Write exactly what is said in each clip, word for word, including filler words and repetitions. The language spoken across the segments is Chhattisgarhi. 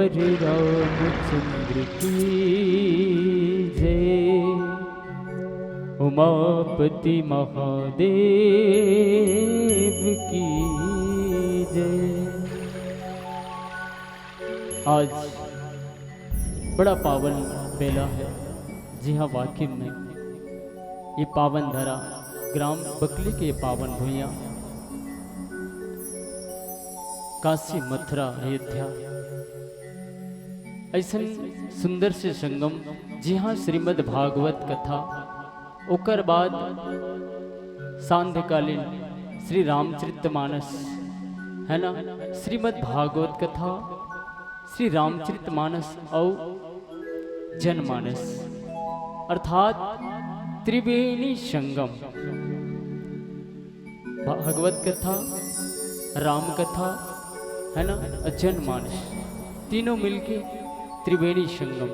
हरे रामचंद्र की जय, उमापति महादेव की जय। आज बड़ा पावन बेला है, जी हाँ, वाकई में ये पावन धरा, ग्राम बकली के पावन भुइयां, काशी, मथुरा, अयोध्या, ऐसन सुंदर से संगम, जी हाँ, श्रीमद् भागवत कथा, ओकर बाद सांध्यकालीन श्री रामचरित मानस, है ना, श्रीमद् भागवत कथा, श्री रामचरित मानस और जनमानस, अर्थात त्रिवेणी संगम, भागवत कथा, राम कथा, है ना, और जनमानस, तीनों मिलके त्रिवेणी संगम।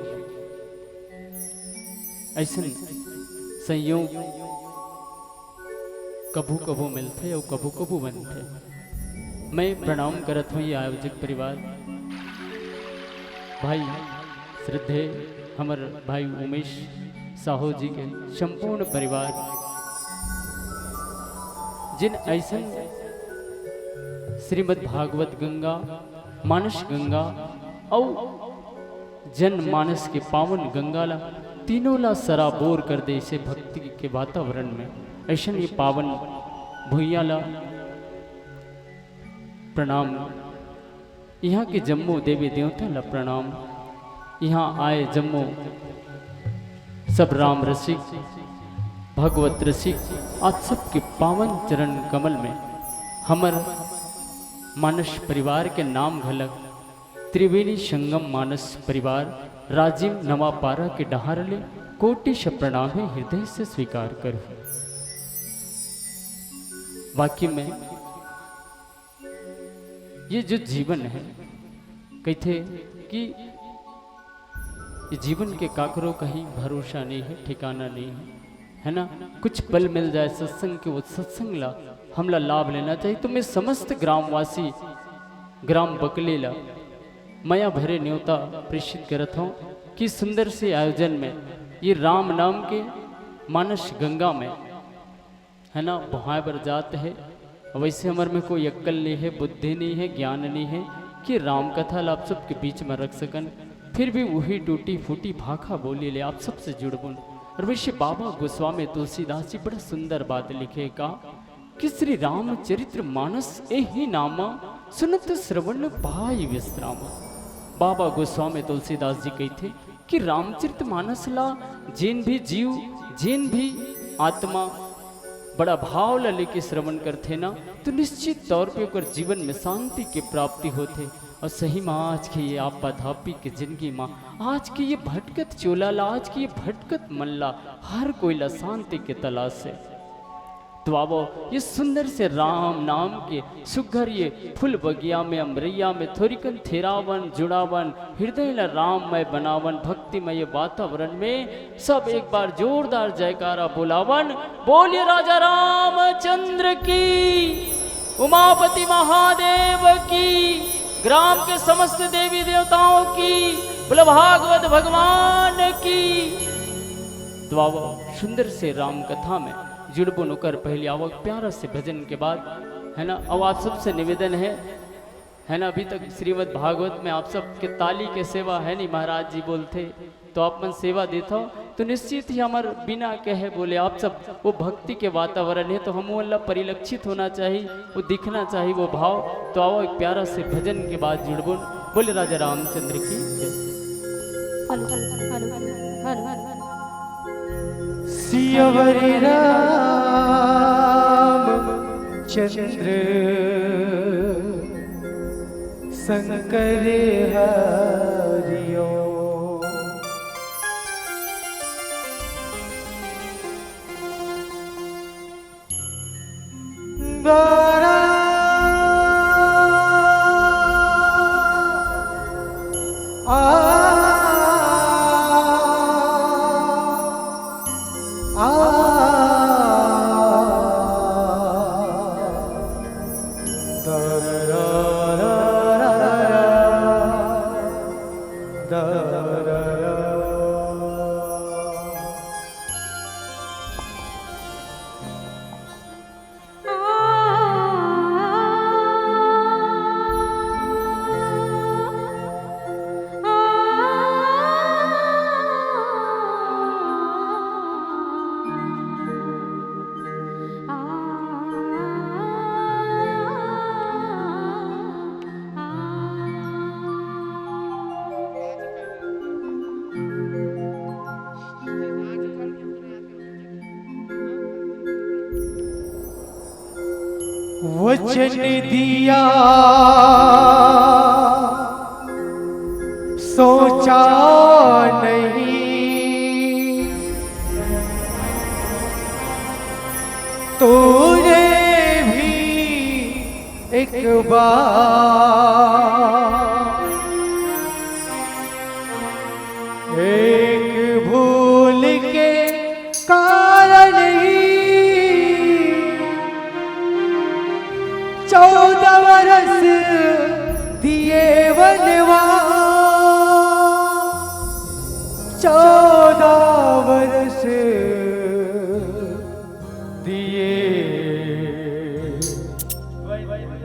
ऐसन संयोग कभू कभू मिलथे और कभू कभू बनथे। मैं प्रणाम करत हूँ ये आयोजक परिवार, भाई श्रद्धेय हमर भाई उमेश साहू जी के संपूर्ण परिवार, जिन ऐसन श्रीमद् भागवत गंगा, मानस गंगा और जनमानस के पावन गंगा ला, तीनों ला सराबोर कर दे इसे भक्ति के वातावरण में। ऐसन ये पावन भुइयां ला प्रणाम, यहाँ के जम्मो देवी देवता ला प्रणाम, यहाँ आए जम्मो सब राम रसिक, भगवत रसिक, आप सबके पावन चरण कमल में हमर मानस परिवार के नाम घलक त्रिवेणी संगम मानस परिवार राजिम नवापारा के डहार ले कोटि श प्रणाम हे, हृदय से स्वीकार करूँ। वाकई में ये जो जीवन है, कहिथे कि ये जीवन के काकरो कहीं भरोसा नहीं है, ठिकाना नहीं है, है ना। कुछ पल मिल जाए सत्संग के, वो सत्संग ला हमला लाभ लेना चाहिए। तो मैं समस्त ग्रामवासी, ग्राम बकली ला मया भरे न्योता प्रेषित करत हूँ कि सुंदर से आयोजन में ये राम नाम के मानस गंगा में, है ना, बहाए बर जात है। वैसे हमर में कोई अक्कल नहीं है, बुद्धि नहीं है, ज्ञान नहीं है कि राम कथा ला आप सबके बीच में रख सकन। फिर भी वही टूटी फूटी भाखा बोली ले आप सबसे जुड़बुन। और वैसे बाबा गोस्वामी तुलसीदास जी बड़ा सुंदर बात लिखे का कि श्री रामचरित्र मानस एहि नामा सुनत श्रवण पाई विश्रामा। बाबा गोस्वामी तुलसीदास जी कहिथे कि रामचरित मानस ला जेन भी जीव, जेन भी आत्मा बड़ा भाव ला लेके श्रवण करथे ना, तो निश्चित तौर पे ओकर जीवन में शांति के प्राप्ति होथे। और सही में आज के ये आपाधापी के जिंदगी में, आज के ये भटकत चोला ला, आज के ये भटकत मन ला हर कोई ला शांति के तलाश है। तो आवो, ये सुंदर से राम नाम के सुघर ये फूल बगिया में, अमरैया में थोरिकन थेरावन, जुड़ावन, हृदय ला राममय बनावन, भक्तिमय वातावरण में सब एक बार जोरदार जयकारा बुलावन। बोलिए राजा रामचंद्र की, उमापति महादेव की, ग्राम के समस्त देवी देवताओं की, बोलो भागवत भगवान की। तो आवो, सुंदर से राम कथा में जुड़बुन ओकर पहले आवक प्यारा से भजन के बाद, है ना। अब आप सबसे निवेदन है, है ना, अभी तक श्रीमद् भागवत में आप सबके ताली के सेवा है नहीं, महाराज जी बोलथे, तो आप मन सेवा देत हो, तो निश्चित ही हमर बिना कहे बोले आप सब वो भक्ति के वातावरण है, तो हम ओला परिलक्षित होना चाहिए, वो दिखना चाहिए, वो भाव। तो आओ, एक प्यारा से भजन के बाद जुड़बुन। बोले राजा रामचंद्र की जय। Hello, hello, hello, hello, hello. Siyavar Ramchandra Shankar हरिओ। वचन दिया, सोचा नहीं, तूने भी एक बार एक भूल के कारण ही चौदह वर्ष दिए वनवास, चौदह वर्ष दिए वनवास।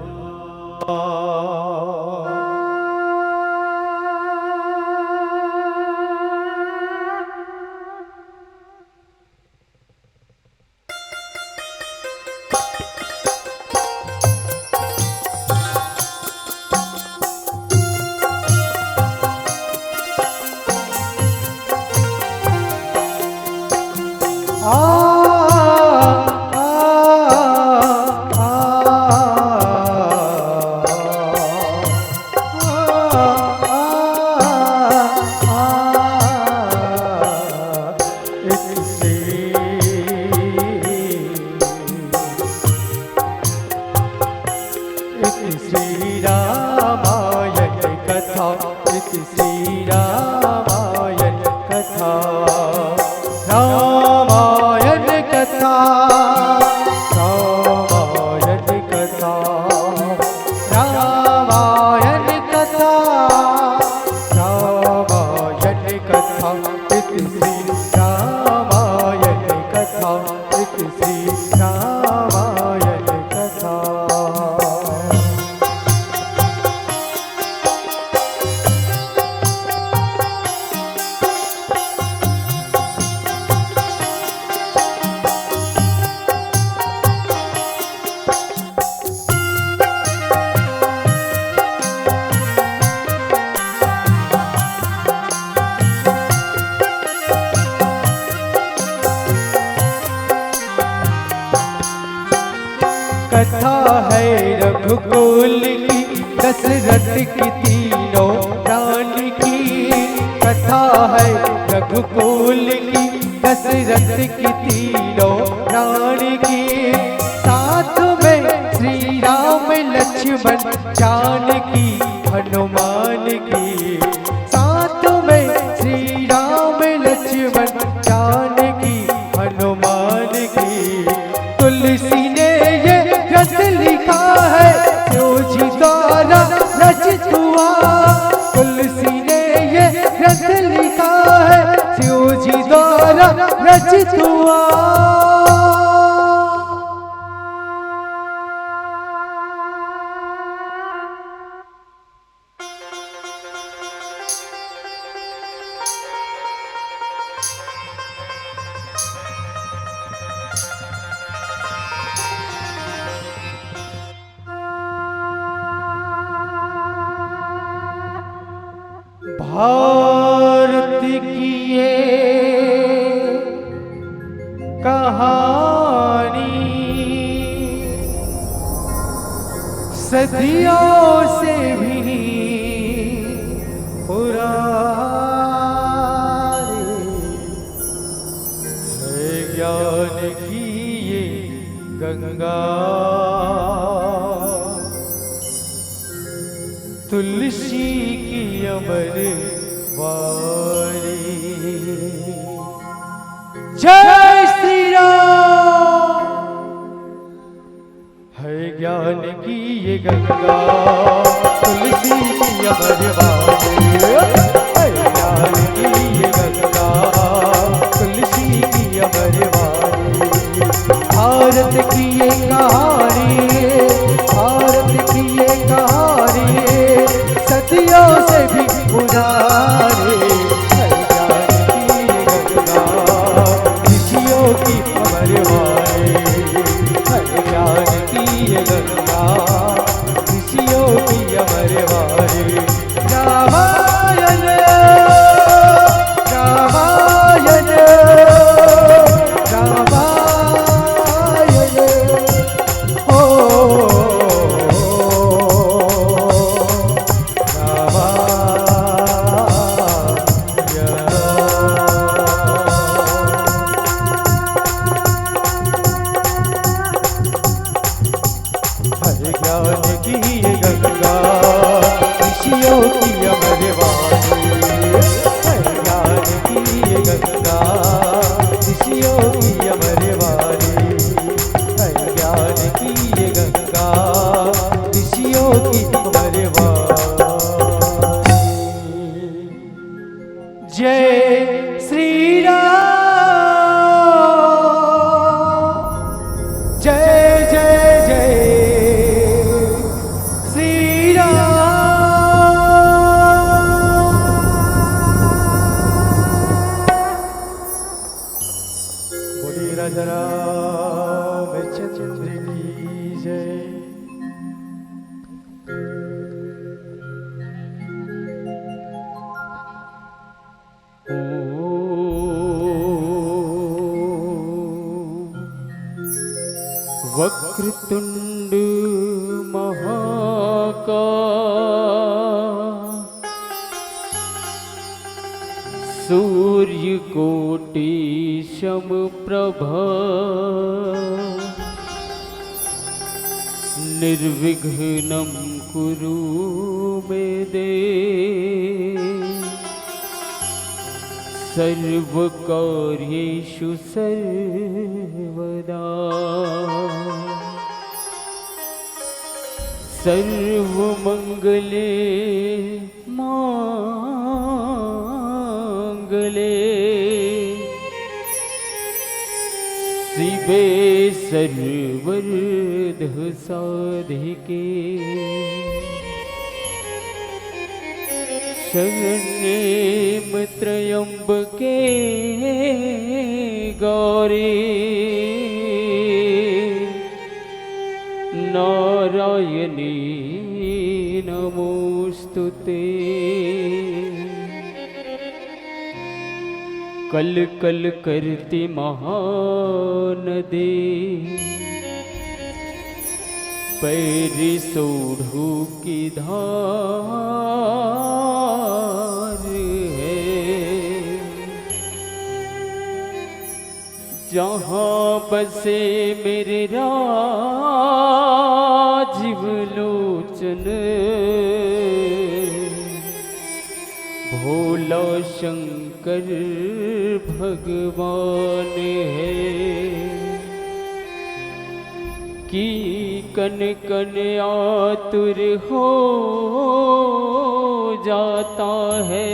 इति श्री रामायण कथा, इति श्री रामायण कथा। रामायण कथा, रामायण कथा, रामायण कथा, रामायण कथा। इति श्री रामायण कथा, इति श्री रामायण कथा। कथा है रघुकुल की, दशरथ की तीनों प्राण की। कथा है रघुकुल की, दशरथ की तीनों प्राण की। साथ में श्री राम लक्ष्मण जानकी हनुमान की। साथ में श्री राम लक्ष्मण जानकी हनुमान की। तुलसी ने ये ग्रंथ लिखा है, शिव जी द्वारा रचित हुआ। तुलसी ने ये ग्रंथ लिखा है, शिव जी द्वारा रचित हुआ। भारत की ये कहानी सदियों से भी पुरानी है, ज्ञान की ये गंगा तुलसी की अमर वाणी। जय श्री राम। है ज्ञान की ये गंगा, तुलसी की अमर वाणी। है ज्ञान की ये गंगा, तुलसी की अमर वाणी। भारत की ये कहानी, भारत की ये कहानी सदियों से भी पुरानी। है ज्ञान की ये गंगा, ऋषियों की अमर वाणी। है ज्ञान की ये गंगा, ऋषियों की अमर वाणी। राजा रामचंद्र की जय। ॐ वक्रतुण्ड महाका सूर्यकोटि समप्रभ निर्विघ्नं कुरु मे देव सर्वकार्येषु सर्वदा। सर्वमंगले मांगले शिवे सर्वर्ध साधिके शरण्येम त्र्यंबके गौरी नारायणी नमोस्तुते। कल कल करती महानदी पैरी सोढ़ू की धार है। जहाँ बसे मेरे राजीव लोचन भोला शंकर भगवान है। कि कन कन आतुर हो जाता है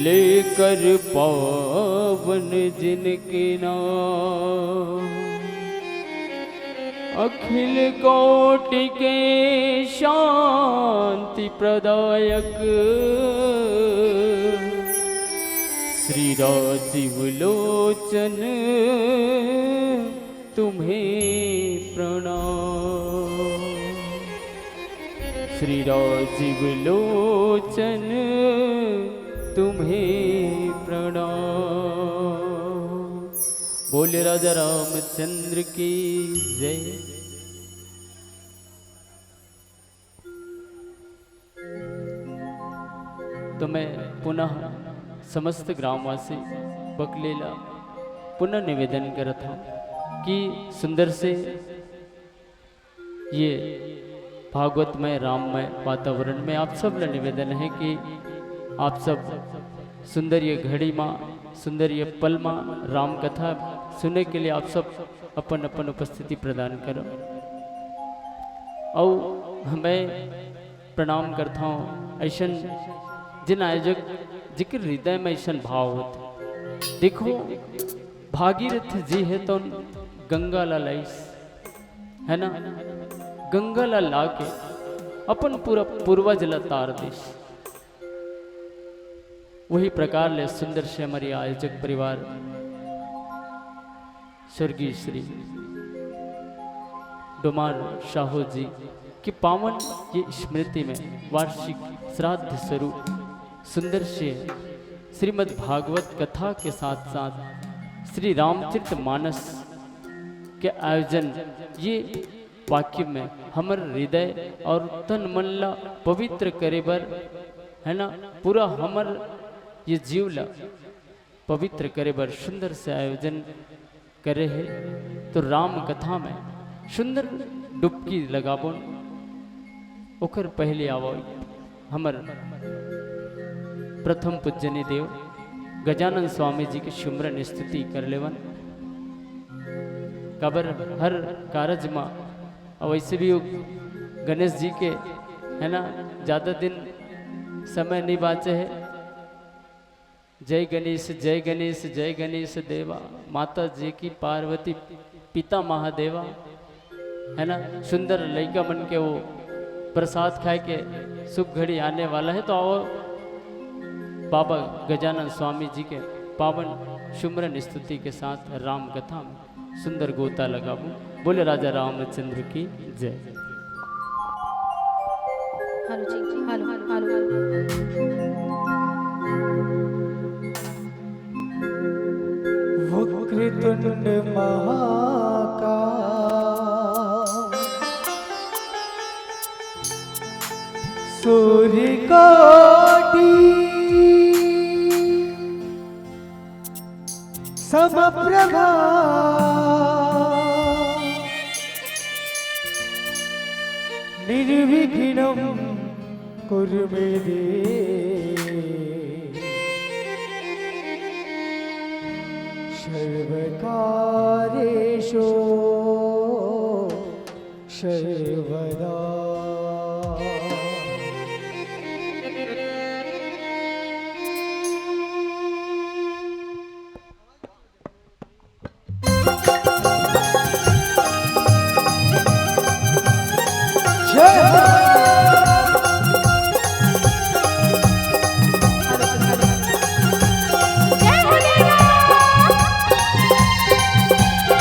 लेकर पावन जिनके नाम। अखिल कोटि के शांति प्रदायक श्री राजीव लोचन तुम्हें प्रणाम। श्री राजीव लोचन तुम्हें प्रणाम। बोले राजा रामचंद्र की जय। तो मैं पुनः समस्त ग्रामवासी बकलेला पुनः निवेदन करत हूँ कि सुंदर से ये भागवतमय राममय वातावरण में आप सब ला निवेदन है कि आप सब सुंदर ये घड़ी मा, सुंदर ये पल मा राम कथा सुने के लिए आप सब अपन अपन उपस्थिति प्रदान करो। अउ मैं प्रणाम करता हूँ ऐसन जिन आयोजक जेकर हृदय में ऐसन भाव होत। देखो, भागीरथ जी है तो गंगा ला लाइस, है ना? गंगा ला लाके अपन पूरा पूर्वज ला तार दिस। वही प्रकार ले सुंदर से हमारी आयोजक परिवार स्वर्गीय श्री डोमार साहू जी की पावन ये स्मृति में वार्षिक श्राद्ध स्वरूप सुंदर से श्रीमद् भागवत कथा के साथ साथ श्री रामचरित मानस के आयोजन, ये वाक्य में हमर हृदय और तन मन ला पवित्र करे बर, है ना, पूरा हमर ये जीव ला पवित्र करे बर सुंदर से आयोजन करे हे। तो राम कथा में सुंदर डुबकी लगाबोन। ओकर पहले आवो हमर प्रथम पूजनीय देव गजानन स्वामी जी के सुमरन स्तुति कर लेवन। काबर हर कारज मा, और वैसे भी वो गणेश जी के, है ना, ज्यादा दिन समय नहीं बाचे है। जय गणेश, जय गणेश, जय गणेश देवा। माता जी की पार्वती, पिता महादेवा, है ना, सुंदर लइका मन के वो प्रसाद खाए के शुभ घड़ी आने वाला है। तो आओ बाबा गजानन स्वामी जी के पावन सुमरन स्तुति के साथ राम कथा में सुंदर गोता लगाबो। बोले राजा रामचंद्र की जय। हेलो जी, हेलो, हेलो, हेलो। वक्रतुंड महाकाय, सूर्यकोटि समप्रभा, निर्विघ्नं कुरु मे देव, सर्वकार्येषु सर्वदा। जय हो।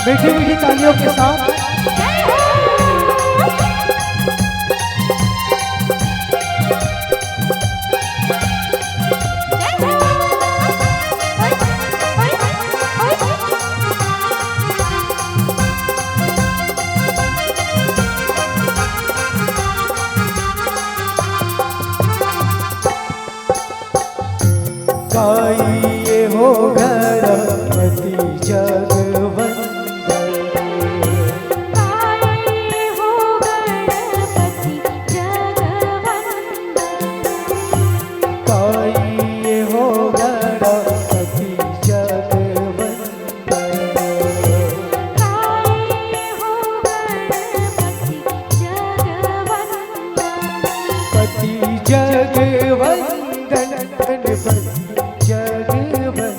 मीठी मीठी तालियों के साथ। गाइए हो गणपति जगवंदन। गाइए हो गणपति जगवंदन। गाइए हो गणपति जगवंदन। गाइए हो गणपति जगवंदन। पति जगवंदन, गणपति जगवंदन।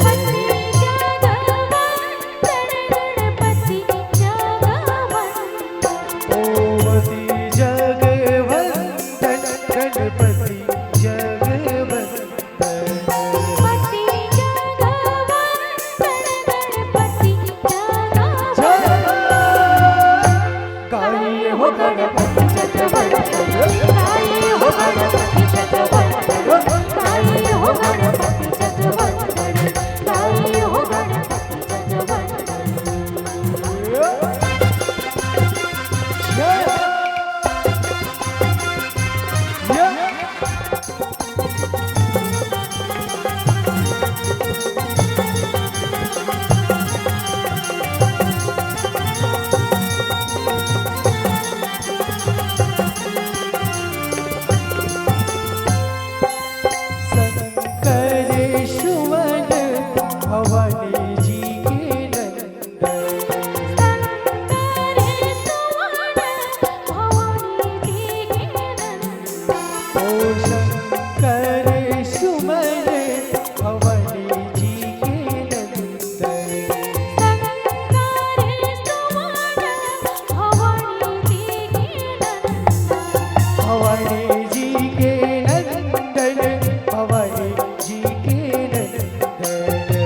पति जगवंदन, गणपति जगवंदन। ओ पति जगवंदन, गणपति जगवंदन। पति जगवंदन, गणपति जगवंदन। गाइए हो गणपति जगवंदन, गाइए हो गणपति जगवंदन, गाइए हो गणपति जगवंदन, गाइए हो गणपति जगवंदन। शंकर सुवन भवानी जी के नंदन। शंकर सुवन भवानी जी के नंदन। ओ शंकर सुवन भवानी जी के नंदन। शंकर सुवन भवानी जी के नंदन। भवानी जी के नंदन, भवानी जी के नंदन।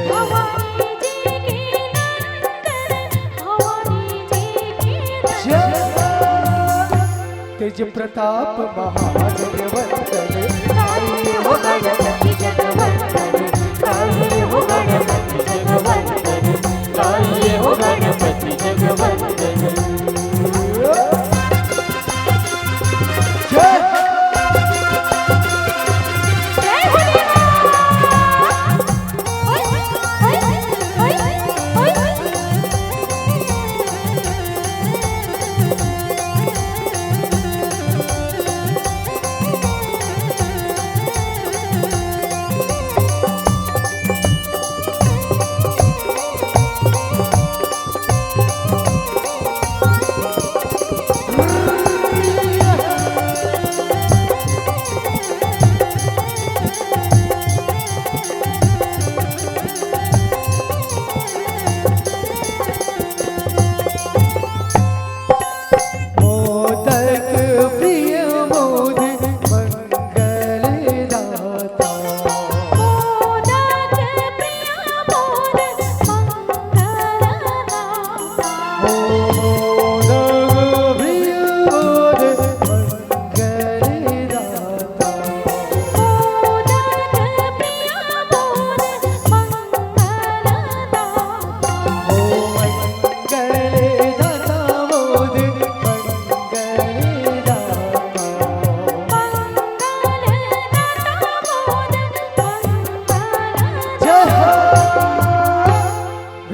भवानी जी के नंदन, भवानी जी के नंदन। जय। तेज प्रताप महाजगवंदन, गाइए हो गणपति जगवंदन, गाइए हो गणपति जगवंदन, गाइए हो गणपति जगवंदन। जय।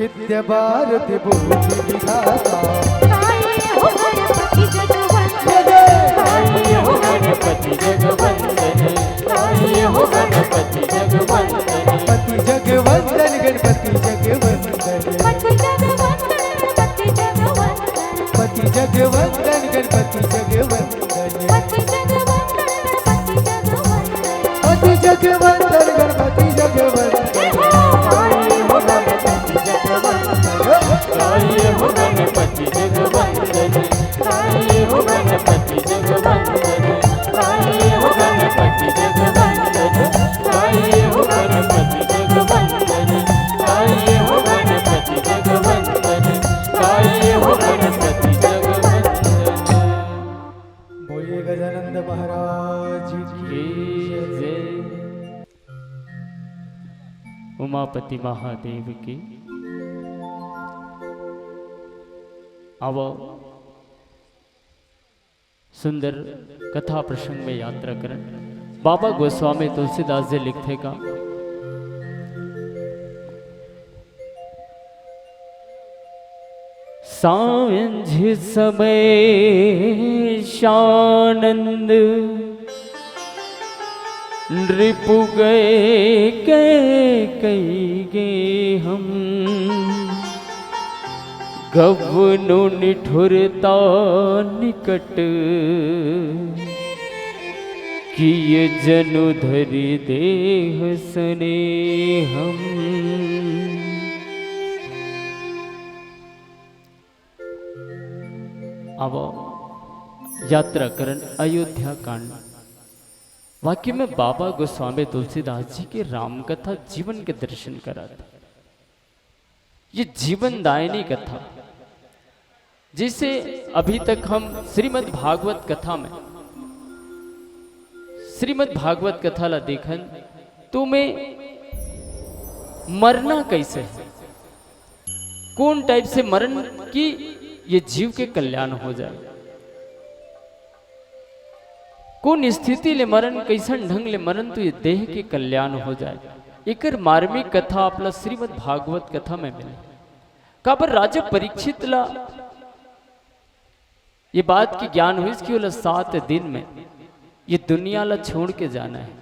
विद्या भारती बुद्धि विधाता। आइए हो गणपति जगवंदन, आइए हो गणपति जगवंदन, आइए हो गणपति जगवंदन। पति जगवंदन गणपति जगवंदन। पति जगवंदन गणपति जगवंदन। पति जगवंदन गणपति जगवंदन। पति जगवंदन गणपति जगवंदन। पति जगवंदन गणपति जगवंदन। आइए हो गणपति जगवंदन। आइए हो गणपति जगवंदन। आइए हो गणपति जगवंदन। आइए हो गणपति जगवंदन। आइए हो गणपति जगवंदन। आइए हो गणपति जगवंदन। आइए हो गणपति जगवंदन। बोलिए गजानंद महाराज की जय। उमापति महादेव की। आवो सुंदर कथा प्रसंग में यात्रा करन। बाबा गोस्वामी तुलसीदास जी लिखथे का, सांझ समय सानंद नृपु गए कैकई गे हम, गवनु निठुरता निकट किए जनु धरि देह सनेहम। अब यात्रा करन अयोध्या कांड। वाकई में बाबा गोस्वामी तुलसीदास जी के राम कथा जीवन के दर्शन करात। ये जीवन दायिनी कथा, जिसे अभी तक हम श्रीमद् भागवत कथा में, श्रीमद् भागवत कथा ला देखन, तो में मरना कैसे है, कौन टाइप से मरण की ये जीव के कल्याण हो जाए, कौन स्थिति ले मरण, कैसन ढंग ले मरण तो ये देह के कल्याण हो जाए। एकर मार्मिक कथा आपला श्रीमद् भागवत कथा में मिले। काबर राजा परीक्षित ला ये बात के ज्ञान होइस कि ओला सात दिन में ये दुनिया ला छोड़ के जाना है।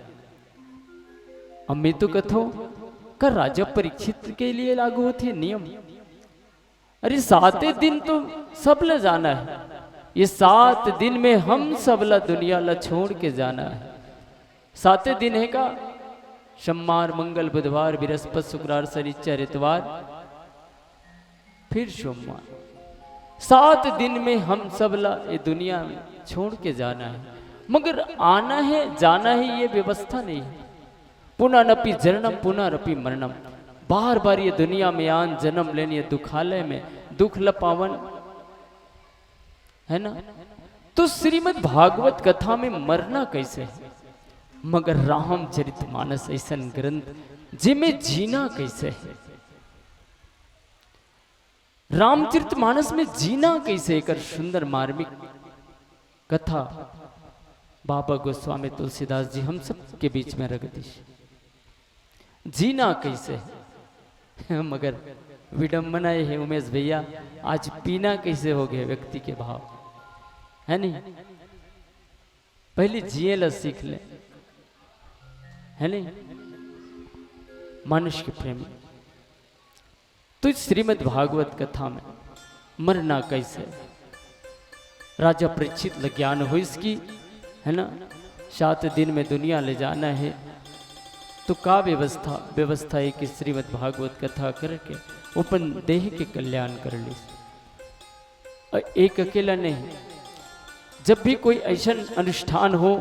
अब मैं तो कथो, का राजा परीक्षित के लिए लागू होती है नियम? अरे, साते दिन तो सब ले जाना है। ये सात दिन में हम सब ला दुनिया ला छोड़ के जाना है। साते दिन है का? सोमवार, मंगल, बुधवार, बृहस्पति, शुक्रवार, शनिचर, इतवार, फिर सोमवार। सात दिन में हम सब ला ये दुनिया में छोड़ के जाना है, मगर आना है, जाना है, ये व्यवस्था नहीं है। पुनरपि जननम पुनरपि मरणम, बार बार ये दुनिया में आन, जन्म लेन, ये दुखालय में दुख ल पावन, है ना? तो श्रीमद् भागवत कथा में मरना कैसे है, मगर रामचरित मानस ऐसन ग्रंथ जिमे जीना कैसे है। रामचरित मानस में जीना कैसे, एकर सुंदर मार्मिक कथा बाबा गोस्वामी तुलसीदास जी हम सब के बीच में रख दी। जीना कैसे है? मगर विडंबना ये है उमेश भैया, आज पीना कैसे हो गए व्यक्ति के भाव, है नहीं? पहले जिए ला सीख ले, है नहीं? मनुष्य के प्रेमी। तो श्रीमद् भागवत कथा में मरना कैसे, राजा परीक्षित ल ज्ञान होइस कि, है ना, सात दिन में दुनिया ले जाना है। तो का व्यवस्था, व्यवस्था है कि श्रीमद् भागवत कथा करके अपन देह के कल्याण कर ली। और एक अकेला नहीं, जब भी कोई ऐसा अनुष्ठान हो,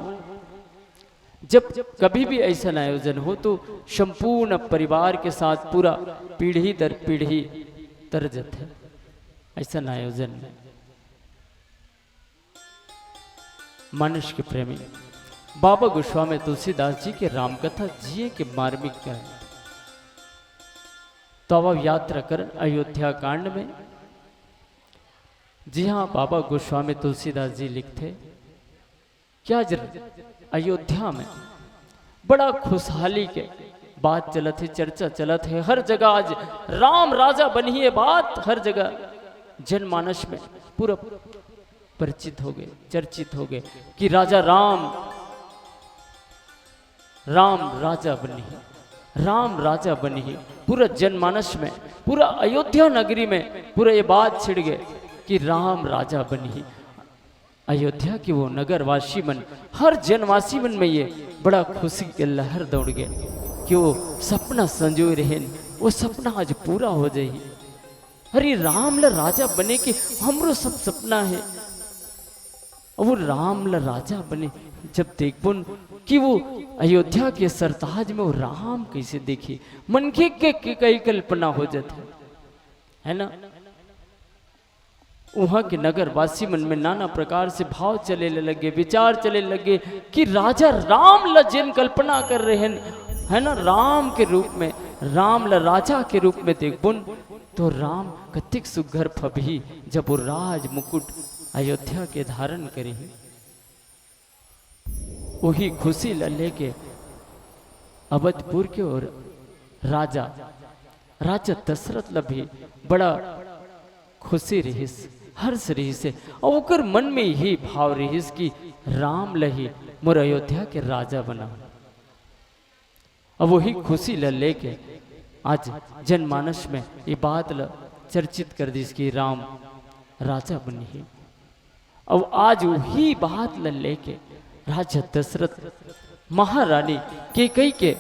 जब कभी भी ऐसा आयोजन हो तो संपूर्ण परिवार के साथ पूरा पीढ़ी दर पीढ़ी तर जाते हैं ऐसा आयोजन में। मनुष्य के प्रेमी बाबा गोस्वामी तुलसीदास जी के रामकथा जिए के मार्मिक करण। तो अब यात्रा करन अयोध्या कांड में, जी हाँ, बाबा गोस्वामी तुलसीदास जी लिखते कि आज अयोध्या में बड़ा खुशहाली के बात चलत हे, चर्चा चलत हे, हर जगह आज राम राजा बनही, ये बात हर जगह जनमानस में पूरा परिचित हो गए, चर्चित हो गए कि राजा राम, राम राजा बनही, राम राजा बनही। पूरा जनमानस में, पूरा अयोध्या नगरी में पूरा ये बात छिड़ गए कि राम राजा बनही। अयोध्या के वो नगरवासी मन, हर जनवासी मन में ये बड़ा खुशी के लहर दौड़ गए कि वो सपना संजोए रहेन, वो सपना आज पूरा हो जाही। अरे, राम ला राजा बने के हमरो सब सपना हे। अब वो राम ला राजा बने, जब देखबोन कि वो अयोध्या के सरताज में वो राम कैसे देखी, मनखे के, के कई कल्पना हो जाथे, है ना? उहाँ के नगरवासी मन में नाना प्रकार से भाव चले ले लगे, विचार चले लगे कि राजा राम ला जेन कल्पना कर रहे हैं, है ना, राम के रूप में, राम ला राजा के रूप में देखबोन तो राम कतिक सुघर फबही, जब वो राज मुकुट अयोध्या के धारण करिही। वही खुशी ला लेके अवधपुर के और राजा, राजा दशरथ ला भी बड़ा खुशी रहिस, हर्ष रहिस हे। और ओकर मन में यही भाव रहिस कि राम ला ही मोर अयोध्या के राजा बना। अब वही खुशी ला लेके आज जनमानस में ये बात ला चर्चित कर दिस कि राम राजा बनही। अब आज वही बात ला लेके राजा दशरथ महारानी कैकई के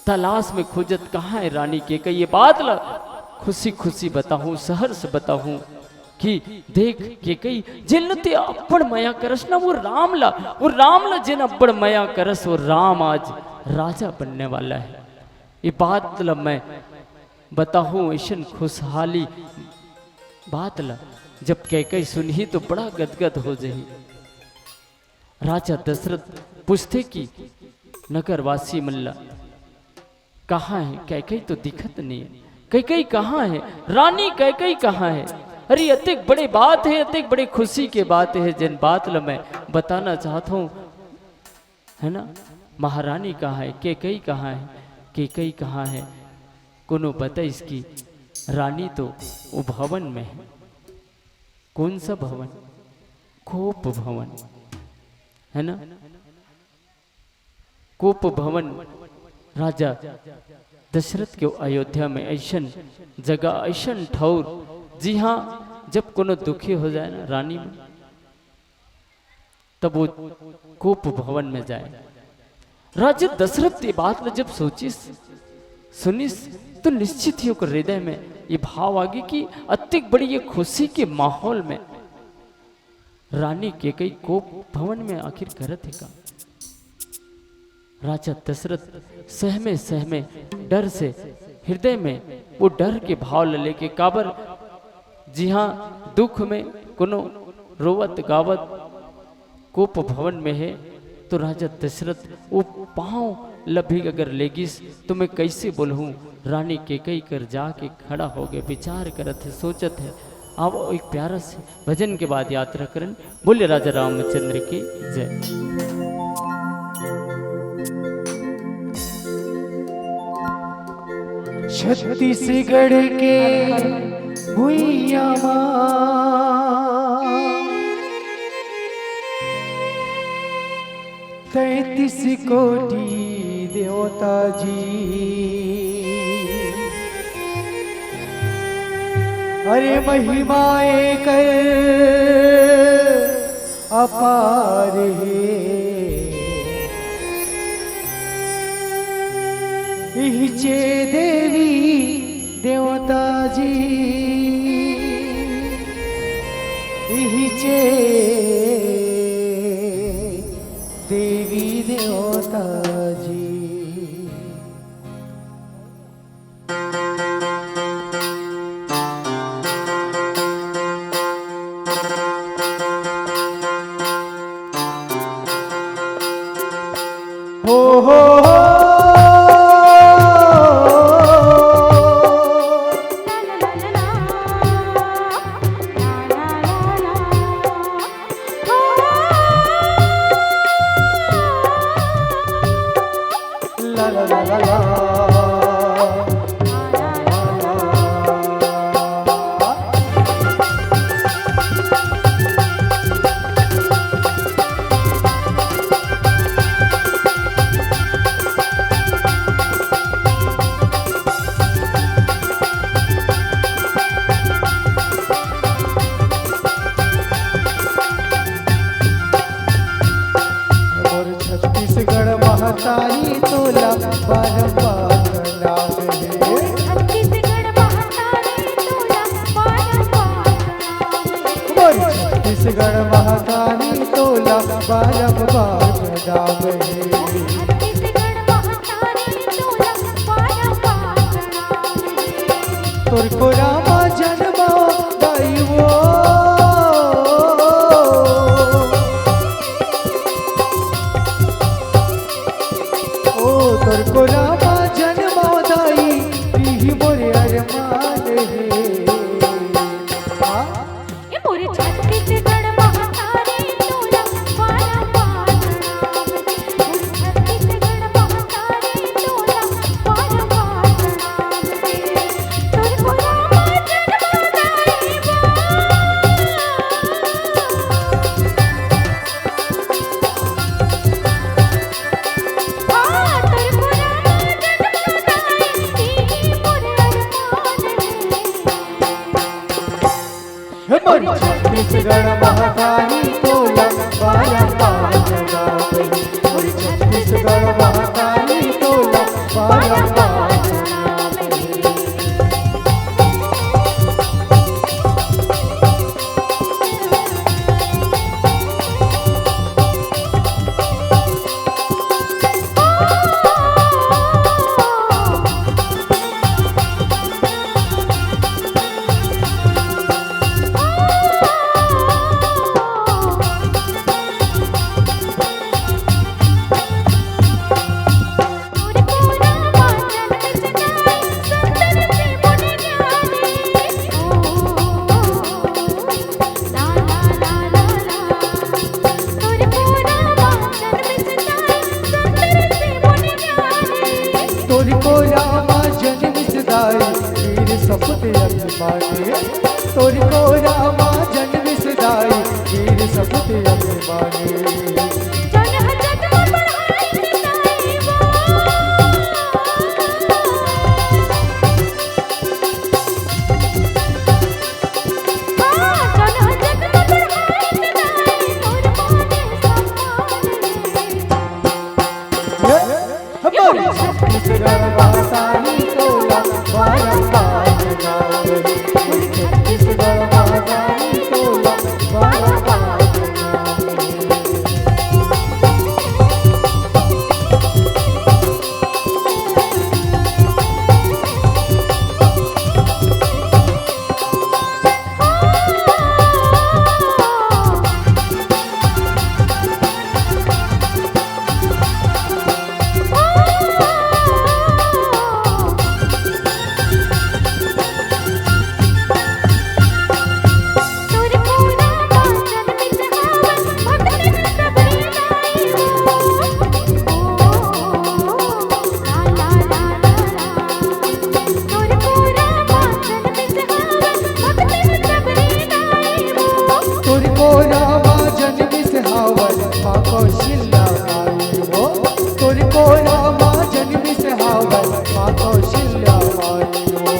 तलाश में खोजत, कहाँ है रानी कैकई, ये बात ला खुशी खुशी बताहूँ, सहर्ष बताहूँ कि देख कैकई, जेन ल ते अब्बड़ मया करस ना, वो राम ला, वो राम ला जेन अब्बड़ मया करस, वो राम आज राजा बनने वाला है। ये बात ला मैं बताहूँ, ऐसन खुशहाली बात ला जब कैकई सुनही तो बड़ा गदगद हो जाही। राजा दशरथ पूछथे कि नगरवासी मन ला, कहाँ है कैकई? तो दिखत नहीं है। कैकई कहाँ है? रानी कैकई कहाँ है? अरे, अतेक बड़े बात है, अतेक बड़े खुशी के बात है, जेन बात ला मैं बताना चाहत हूँ, है ना? महारानी कहाँ है? कैकई कहाँ है? कैकई कहाँ है? कोनो बताइस कि रानी तो वो भवन में है। कौन सा भवन? कोप भवन, है ना? कोप भवन। राजा दशरथ के अयोध्या में ऐसन जगह, ऐसन ठौर, जिहाँ जब कोनो दुखी हो जाए ना रानी मन, तब वो कोप भवन में जाए। राजा दशरथ ये बात ला जब सोचिस, सुनिस, तो निश्चित ही ओकर हृदय में ये भाव आगे कि अतिक बड़ी ये खुशी के माहौल में रानी कैकई कोप भवन में आखिर करत हे का? राजा दशरथ सहमे सहमे डर से, हृदय में वो डर के भाव ला लेके, काबर जिहाँ दुख में कोनो रोवत गावत कोप भवन में है, तो राजा दशरथ वो पाँव ला भी अगर लेगिस तो मैं कैसे बोलहूँ? रानी कैकई कर जाके खड़ा हो गए, विचार करत है, सोचत है। अब एक प्यारा से भजन के बाद यात्रा करन। बोले राजा रामचंद्र की जय। छत्तीसगढ़ के भुइयां मा तैंतीस कोटि देवता जी, अरे महिमा एकर अपार हे। इहिचे देवी देवता जी, इहिचे देवी देवता जी। हो, हो, हो। बारंबार प्रणाम हे। छत्तीसगढ़ महतारी तोला बारंबार प्रणाम हे। तोर कोरा मा जन्मा दाई वो। ओ तोर कोरा मा जन्मा दाई, इही मोर अरमान हे। हाँ? ए मोरे छत्तीसगढ़ महतारी तोला बारंबार प्रणाम हे। मोरे छत्तीसगढ़ महतारी तोला बारंबार प्रणाम हे। तोर कोरा मा जन्मा दाई वो। हे मोर छत्तीसगढ़ महतारी तोला बारंबार प्रणाम हे। मोर छत्तीसगढ़ महतारी तोला बारंबार प्रणाम हे। तोरी कोरा मा जन्मिस दाई, वीर सपूत अभिमानी। तोरी कोरा मा जन्मिस दाई, वीर सपूत अभिमानी। हमर छत्तीसगढ़ महतारी तोला बारंबार प्रणाम हे। छत्तीसगढ़ महतारी तोला बारंबार प्रणाम हे। तोरी कोरा मा जन्मिस हावय माँ कौशल्या माई वो। तोरी कोरा मा जन्मिस हावय माँ कौशल्या माई वो।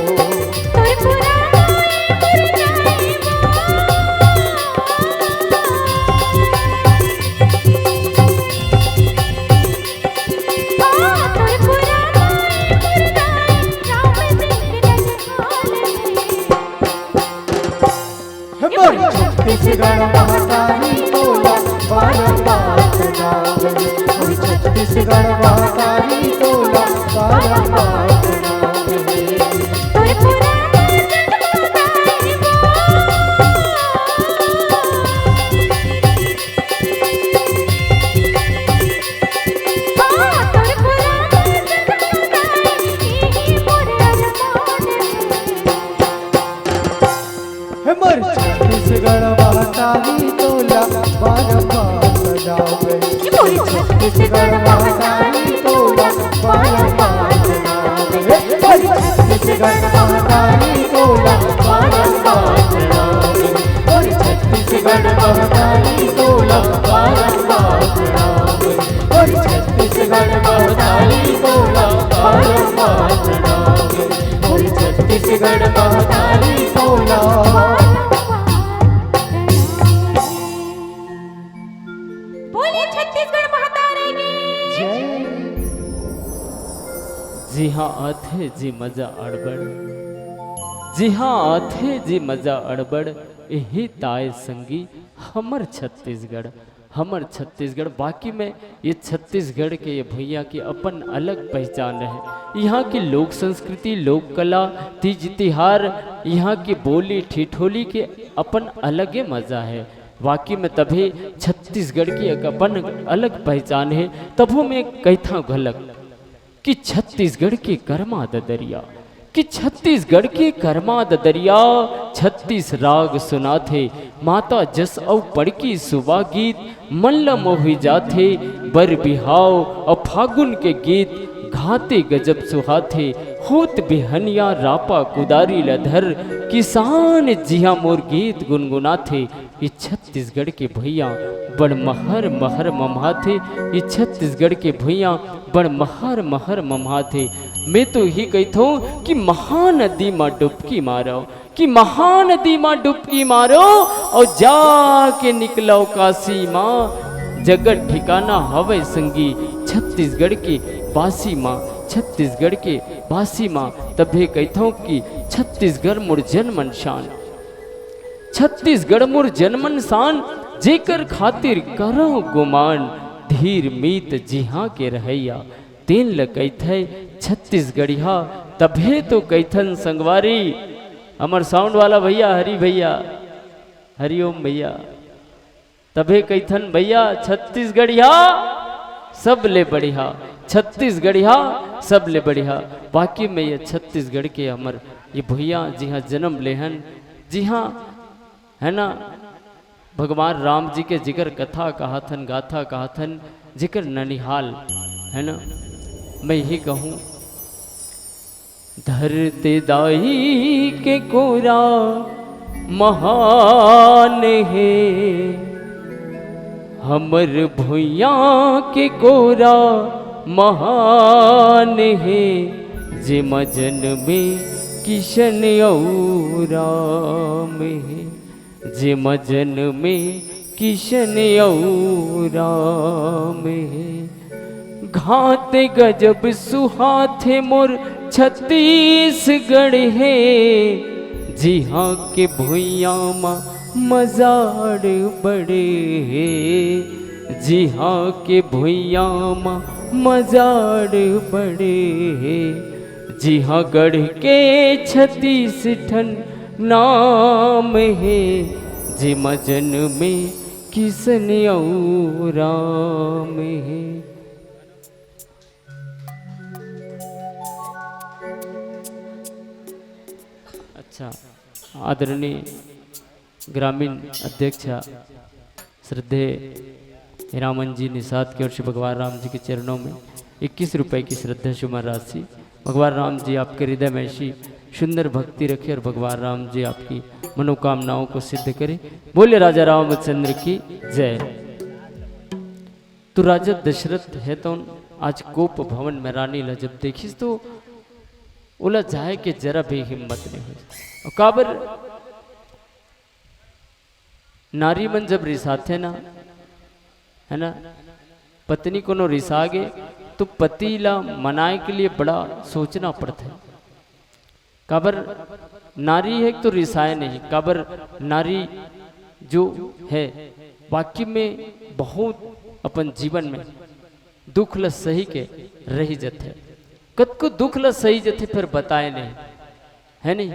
हमर छत्तीसगढ़ महतारी तोला बारंबार प्रणाम हे। हमर छत्तीसगढ़ महतारी तोला बारंबार प्रणाम हे। हमर छत्तीसगढ़ महतारी तोला बारंबार सजावे। हमर छत्तीसगढ़ महतारी तोला बारंबार सजावे। हमर छत्तीसगढ़ महतारी तोला बारंबार सजावे। हमर छत्तीसगढ़ महतारी तोला बारंबार सजावे। हमर छत्तीसगढ़ महतारी तोला बारंबार सजावे। हमर छत्तीसगढ़ महतारी तोला। बोलिए छत्तीसगढ़ महतारी की। जय। जिहाँ आथे जी मजा अड़बड़, जिहाँ आथे जी मजा अड़बड़, इही ताय संगी हमर छत्तीसगढ़। हमर छत्तीसगढ़, वाकई में ये छत्तीसगढ़ के ये भुइयां की अपन अलग पहचान है। यहाँ की लोक संस्कृति, लोक कला, तीज तिहार, यहाँ की बोली ठिठोली के अपन अलगे मजा है। वाकई में तभे छत्तीसगढ़ की एक अपन अलग पहचान है। तभो में कहिथंव घलक कि छत्तीसगढ़ के करमा ददरिया, कि छत्तीसगढ़ के करमा ददरिया, छत्तीस राग सुनाथे, माता जस अउ पड़की सुबा गीत, मन ल मोहि जाथे, बर बिहाव अउ फागुन के गीत, घाते गजब सुहाथे, होत बिहनिया रापा कुदारी ल धर, किसान जिहां मोर गीत गुनगुनाथे। ये छत्तीसगढ़ के भुइयां बड़ महर महर ममहाथे, ये छत्तीसगढ़ के भुइयां बड़ महर महर ममहाथे। मैं तो इही कहिथंव कि महानदी म डुबकी मारव, कि महानदी म डुबकी मारव अउ जाके निकलव काशी म। जगत ठिकाना हवय संगी छत्तीसगढ़ के बासी म, छत्तीसगढ़ के बासी म। तभे कहिथंव कि छत्तीसगढ़ मोर जनमन शान, छत्तीसगढ़ मोर जनमन शान, जेकर खातिर करंव गुमान, धीर मीत जिहां के रहइया, तेन ल कहिथे छत्तीसगढ़िया। तभे तो कहिथन संगवारी, हमर sound वाला भैया, हरि भैया, हरिओम भैया, तभे कहिथन भैया, छत्तीसगढ़िया सबले बढ़िया, छत्तीसगढ़िया सबले बढ़िया। वाकई में ये छत्तीसगढ़ के हमर ये भुइयां जिहां जनम लेहन, जिहां, है ना, भगवान राम जी के जिकर कथा कहाथन, गाथा कहाथन, जिकर ननिहाल, है ना, मैं यही कहूं, धरती दाई के कोरा महान हे, हमर भुइयां के कोरा महान हे, जेमा जनमे किशन अउ राम हे, जेमा जनमे किशन अउ राम हे। घात गजब सुहाथे मोर छत्तीसगढ़ हे, जिहां के भुइयां म मजाड़ बड़े हे, जिहां के भुइयां म मजाड़ बड़े हे, जिहां गढ़ के छत्तीस ठन नाम हे, जेमा जनमे किशन अउ राम हे। अच्छा, आदरणीय ग्रामीण अध्यक्ष श्रद्धेय हीरामन जी निषाद की ओर से भगवान राम जी के चरणों में इक्कीस रुपए की श्रद्धा सुमन राशि। भगवान राम जी आपके हृदय में ऐसी सुंदर भक्ति रखे और भगवान राम जी आपकी मनोकामनाओं को सिद्ध करें। बोले राजा रामचंद्र की जय। तो राजा दशरथ हे तो आज कोप भवन में रानी ला जब देखिस तो ओला जाए के जरा भी हिम्मत नहीं होइस। अउ काबर, नारी मन जब रिसाथे ना, है ना, पत्नी कोनो रिसा गे तो पति ला मनाए के लिए बड़ा सोचना पड़थे। काबर, नारी हे तो रिसाए नहीं, काबर नारी जो हे वाकई में बहुत अपन जीवन में दुख ल सही के रहि जथे। कतको दुख ल सही जथे, फिर बताए नहीं, है नहीं?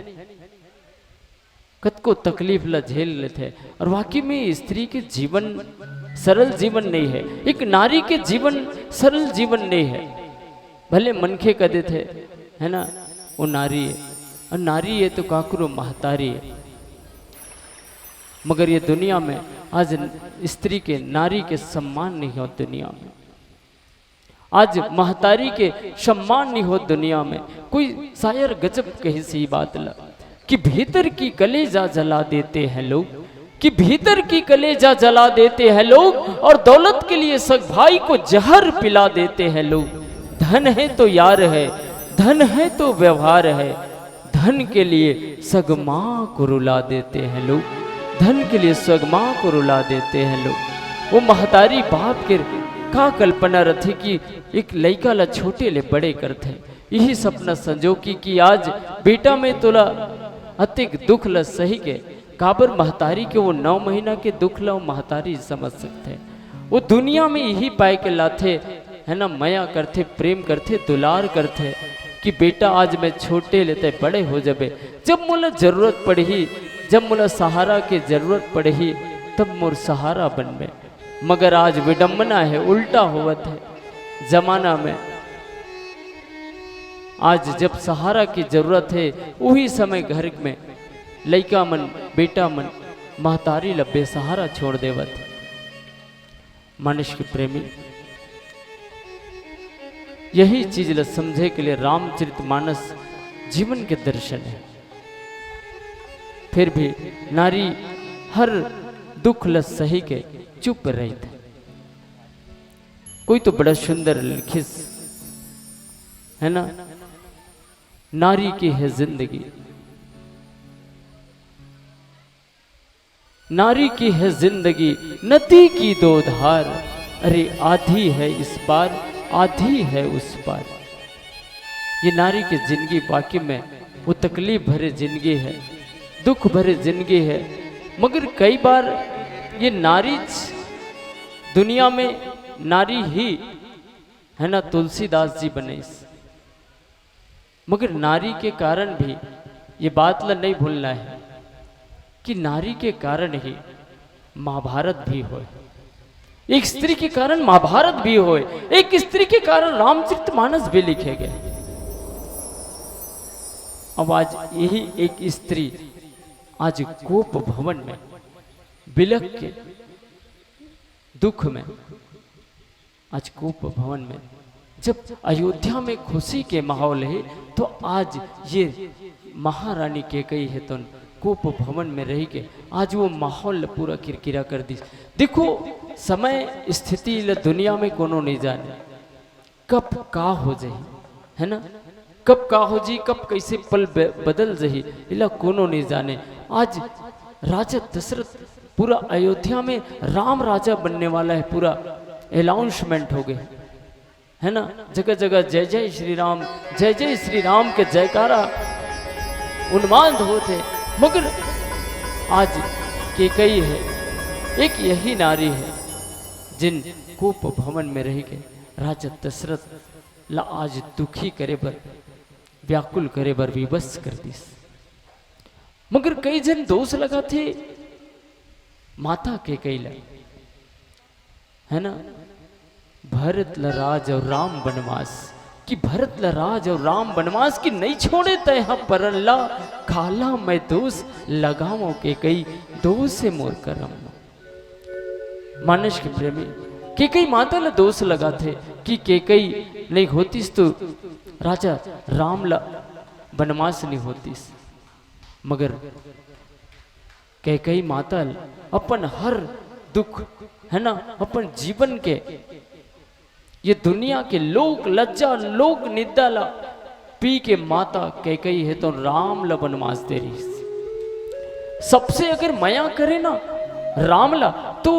कतको तकलीफ ल झेल लेथे। और वाकई में स्त्री के जीवन सरल जीवन नहीं है, एक नारी के जीवन सरल जीवन नहीं है। भले मनखे कह देथे, है ना, वो नारी है, और नारी है तो काकरो महतारी है। मगर ये दुनिया में आज स्त्री के, नारी के सम्मान नहीं हो दुनिया में। आज महतारी के सम्मान नहीं हो दुनिया में। कोई शायर गजब कहिस ही बात ला कि भीतर की कलेजा जला देते हैं लोग, कि भीतर की कलेजा जला देते हैं लोग, और दौलत के लिए सग भाई को जहर पिला देते हैं लोग। धन है तो यार है, धन है तो व्यवहार है, धन के लिए सग माँ को रुला देते हैं लोग, धन के लिए सग माँ को रुला देते हैं लोग। वो महतारी बाप के का कल्पना रथे कि एक लइका ला छोटे ले बड़े करथे, यही सपना संजोगी कि आज बेटा मैं तोला अतिक दुख ला सही के। काबर महतारी के वो नौ महीना के दुख ला वो महतारी समझ सकथे। वो दुनिया में यही पाए के लाथे, है ना, मया करथे, प्रेम करथे, दुलार करथे कि बेटा, आज मैं छोटे ले तैं बड़े हो जबे, जब मोला जरूरत पड़ही, जब मोला सहारा के जरूरत पड़ही, तब मोर सहारा बनबे। मगर आज विडंबना हे, उल्टा होवत हे जमाना में। आज जब सहारा की जरूरत हे, उही समय घर में लइका मन, बेटा मन महतारी ल बेसहारा छोड़ देवत हे। मानस के प्रेमी, यही चीज ल समझे के लिए रामचरित मानस जीवन के दर्शन हे। फिर भी नारी हर दुख ल सही के चुप रहिथे। कोई तो बड़ा सुंदर लिखिस, है ना, नारी की है जिंदगी, नारी की है जिंदगी, नदी की दो धार, अरे आधी है इस पार, आधी है उस पार। ये नारी की जिंदगी वाकई में वो तकलीफ भरे जिंदगी है, दुख भरे जिंदगी है। मगर कई बार ये नारी च-, दुनिया में नारी ही, है ना, तुलसीदास जी बनिस। मगर नारी के कारण भी ये बात ला नहीं भूलना है कि नारी के कारण ही महाभारत भी होय, एक स्त्री के कारण महाभारत भी होय, एक स्त्री के कारण रामचरित मानस भी लिखे गए। अब आज यही एक स्त्री आज कोप भवन में बिलख के दुख में, आज कोप भवन में जब अयोध्या में खुशी के माहौल हे, तो आज ये महारानी कैकई हे तो कोप भवन में रही के आज वो माहौल ल पूरा किरकिरा कर दिस। देखो, समय स्थिति ल दुनिया में कोनो नहीं जाने, कब का हो जाही, है ना? कब का हो जी, कब कैसे पल ब-, बदल जाही, इला कोनो नहीं जाने। आज राजा दशरथ, पूरा अयोध्या में राम राजा बनने वाला है, पूरा अनाउंसमेंट हो गए, है ना? जगह जगह जय जय श्री राम, जय जय श्री राम के जयकारा उन्माद होत हे। मगर आज कैकई हे, एक यही नारी हे जिन कोप भवन में रह के राजा दशरथ ला आज दुखी करे बर, व्याकुल करे बर विवश कर दिस। मगर कई झन दोष लगाथे माता कैकई ला, है ना? भरत ला राज अउ राम बनवास, कि भरत ला राज अउ राम बनवास, कि नहीं छोड़े तैं ह परन ला, काला मैं दोष लगावंव कैकई, दोष हे मोर करम म। मानस के प्रेमी, कैकई माता ला दोष लगाथे कि कैकई नहीं होतिस तो राजा राम ला बनवास नहीं होतिस। मगर कैकई माता ल अपन हर दुख, है ना, अपन जीवन के, ये दुनिया के लोक लज्जा, लोक निंदा ला पी के माता कैकई हे तो राम ला बनवास दे रहिस। सबसे अगर मया करे ना राम ला, तो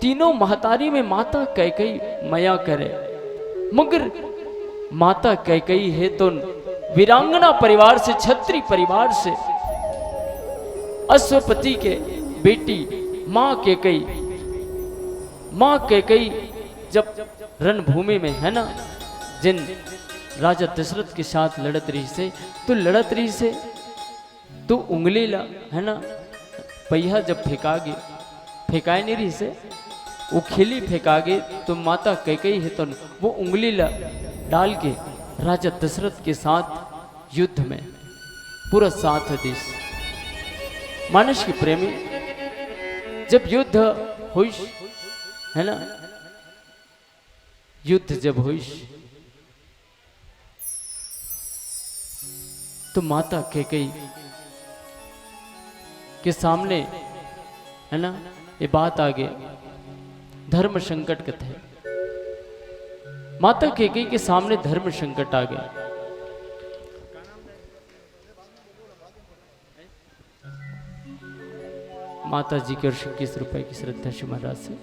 तीनों महतारी में माता कैकई मया करे। मगर माता कैकई हे तो वीरांगना परिवार से, छत्री परिवार से, अश्वपति के बेटी माँ कैकई, माँ कैकई जब रणभूमि में, है ना, जिन राजा दशरथ के साथ लड़त रहिसे, तो लड़त रहिसे, तो उंगली ला, है ना, पहिया जब फेंका गे, फेंकाए नहीं रहिसे, वो खिली फेंका गे, तो माता कैकई हे तो वो उंगली ला डाल के राजा दशरथ के साथ युद्ध में पूरा साथ दिस। मानस के प्रेमी, जब युद्ध होइस, है ना, युद्ध जब होइस, तो माता कैकई के सामने, है ना, ये बात आ गई, धर्म संकट कथे। माता कैकई के सामने धर्म संकट आ गया। माता जी के ओर से इक्कीस रुपए की श्रद्धा सुमन राशि।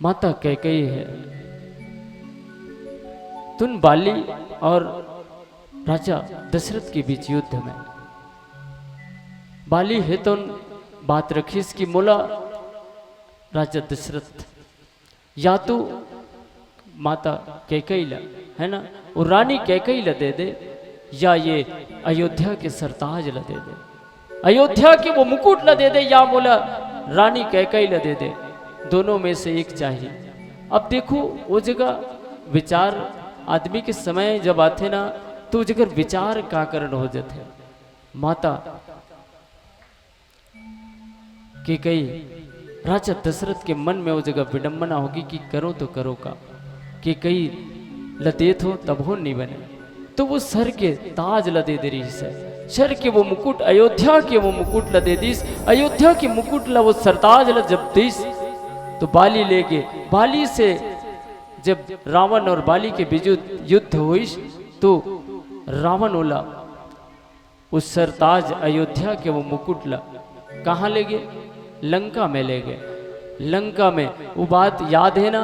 माता कैकई हे, तुन बाली और राजा दशरथ के बीच युद्ध में, बाली हे तुन बात रखिस कि मोला राजा दशरथ या तो माता कैकई ला, है ना, वो रानी कैकई ला दे दे, या ये अयोध्या के सरताज ला दे दे, अयोध्या के वो मुकुट ला दे दे, या मोला रानी कैकई ला दे दे, दोनों में से एक चाहिए। अब देखो, वो जगह विचार आदमी के समय जब आथे ना, तो वो जगह विचार का कारण हो जाथे। माता कैकई, राजा दशरथ के मन में वो जगह विडंबना होगी कि करो तो करो का, कैकई ल देत हो तब हो नहीं बने, तो वो सर के ताज ल दे दे रहिस हे, सर के वो मुकुट, अयोध्या के वो मुकुट ल दे दिस। अयोध्या के मुकुट ल, वो सरताज ल जब दिस, तो बाली ले गे। बाली से जब रावण और बाली के बीच युद्ध होइस, तो रावण ओला वो सरताज अयोध्या के वो मुकुट ला कहाँ ले गे? लंका में ले गे। लंका में, वो बात याद है ना,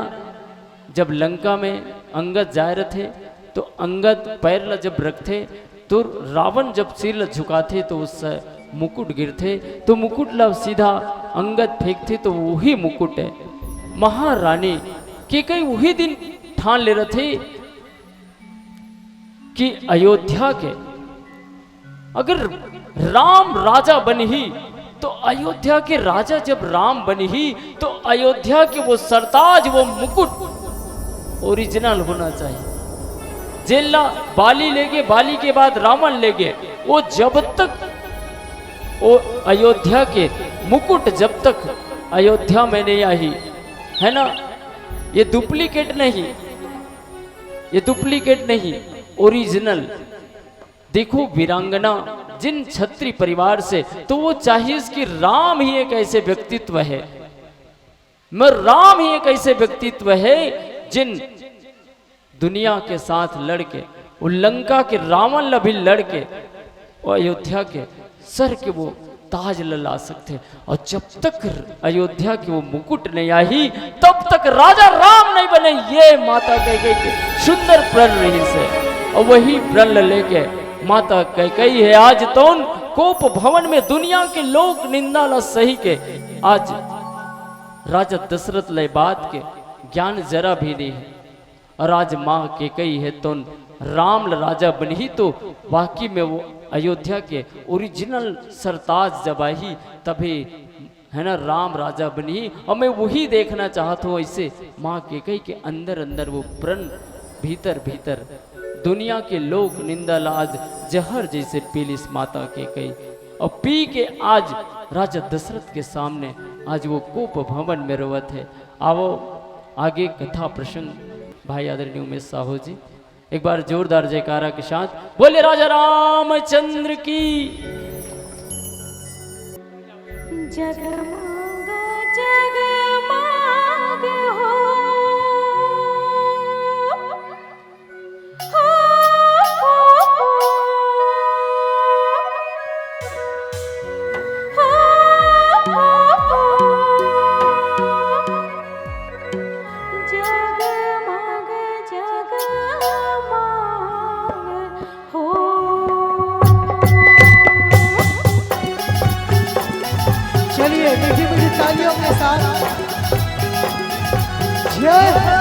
जब लंका में अंगद जाए रथे, तो अंगद पैर ला जब रखथे, तो रावण जब सिर ला झुकाथे, तो उस मुकुट गिरथे, तो मुकुट ला सीधा अंगद फेंकथे, तो वही मुकुट है। महारानी कैकई वही दिन ठान ले रथे कि अयोध्या के अगर राम राजा बनही, तो अयोध्या के राजा जब राम बनही, तो अयोध्या के वो सरताज, वो मुकुट ओरिजिनल होना चाहिए। जेला बाली ले गे, बाली के बाद रावण ले गे, वो जब तक वो अयोध्या के मुकुट जब तक अयोध्या में नहीं आही, है ना, ये डुप्लीकेट नहीं, ये डुप्लीकेट नहीं, ओरिजिनल। देखो वीरांगना, जिन छत्री परिवार से, तो वो चाहिए कि राम ही एक ऐसे व्यक्तित्व है, मैं राम ही एक ऐसे व्यक्तित्व है जिन दुनिया के साथ लड़के, वो लंका के रावण ला भी लड़के, वो अयोध्या के सर के वो ताज ला ला सकथे। और जब तक अयोध्या के वो मुकुट नहीं आही, तब तक राजा राम नहीं बने। ये माता कैकई के सुंदर प्रण रहिस हे, और वही प्रण ला लेके माता कैकई हे आज तोन कोप भवन में दुनिया के लोक निंदा ला सही के आज राजा दशरथ ले बात के ज्ञान जरा भी नहीं है। और आज माँ कैकई हे तोन राम ल राजा बनही, तो वाकई में वो अयोध्या के ओरिजिनल सरताज जब आही, तभी, है ना, राम राजा बनही। और मैं वही देखना चाहत हूँ। ऐसे माँ कैकई के अंदर अंदर वो प्रण, भीतर भीतर दुनिया के लोक निंदा ला आज जहर जैसे पी लिस माता कैकई, और पी के आज राजा दशरथ के सामने आज वो कोप भवन में रोवत है। आवो आगे कथा प्रसंग भाई आदरणीय उमेश साहू जी, एक बार जोरदार जयकारा के साथ बोले राजा रामचंद्र की। जगमग जगमग हो। चलिए, मीठी मीठी तालियों के साथ जय हो।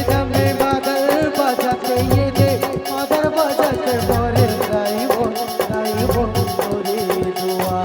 दमे मादल बजाथे ये दे, मादल बजाथे मोरे दाई वो, दाई वो तोरे दुआ।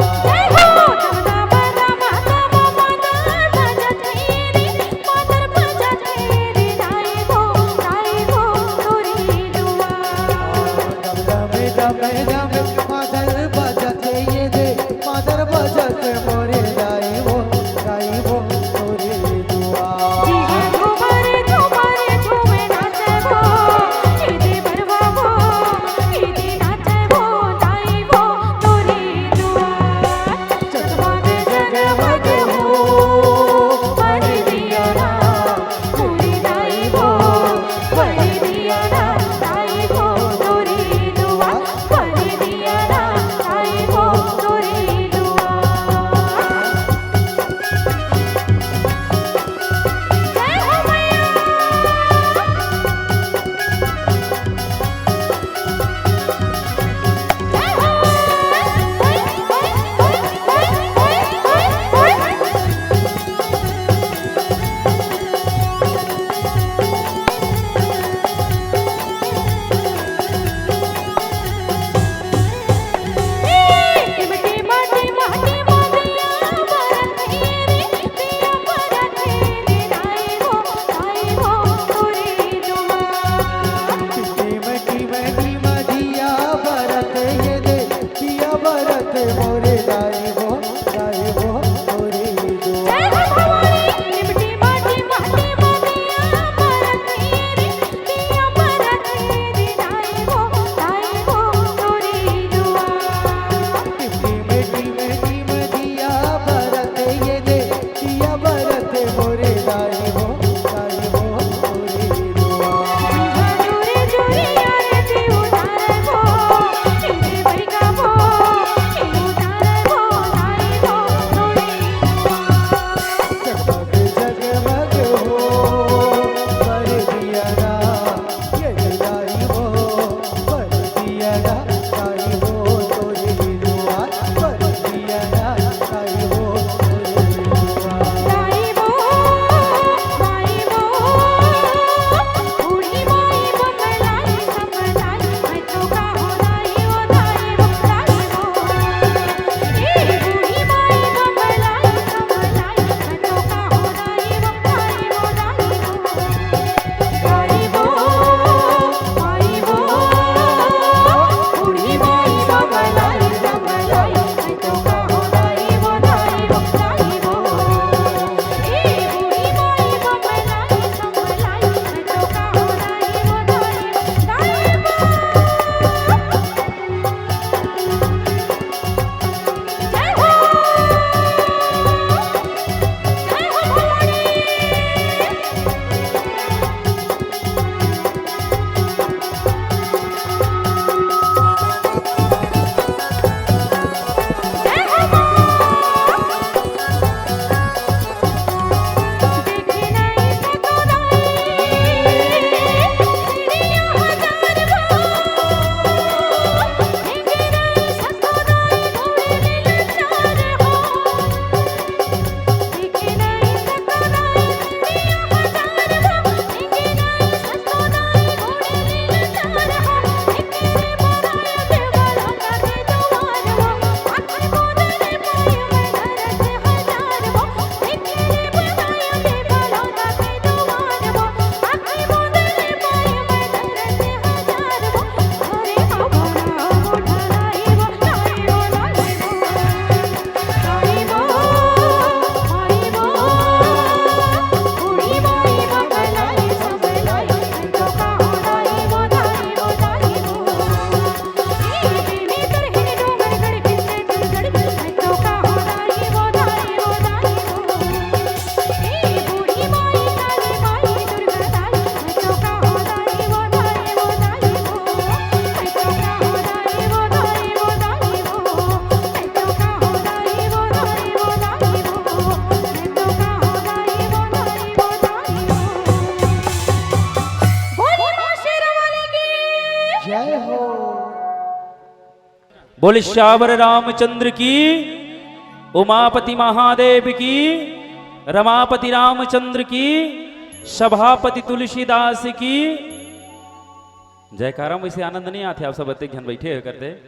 जय हो। बोल सियावर रामचंद्र की, उमापति महादेव की, रमापति रामचंद्र की, सभापति तुलसीदास की जयकारा में वैसे आनंद नहीं आथे, आप सब अतेक झन बैठे हुए करते।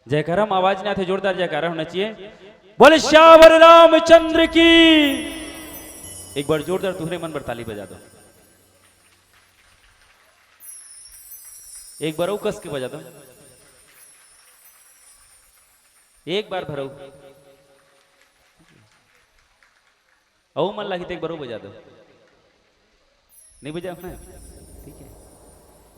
जयकारा में आवाज नहीं आथे, जोरदार जयकारा होना चाहिए। बोले सियावर रामचंद्र की। एक बार जोरदार तुहरे मन बर ताली बजा दो। एक बार अउ कस के बजा दो। एक बार भरऊ। अउ मन लागी त एक बार अउ बजा दो। नहीं बजा ना? ठीक है।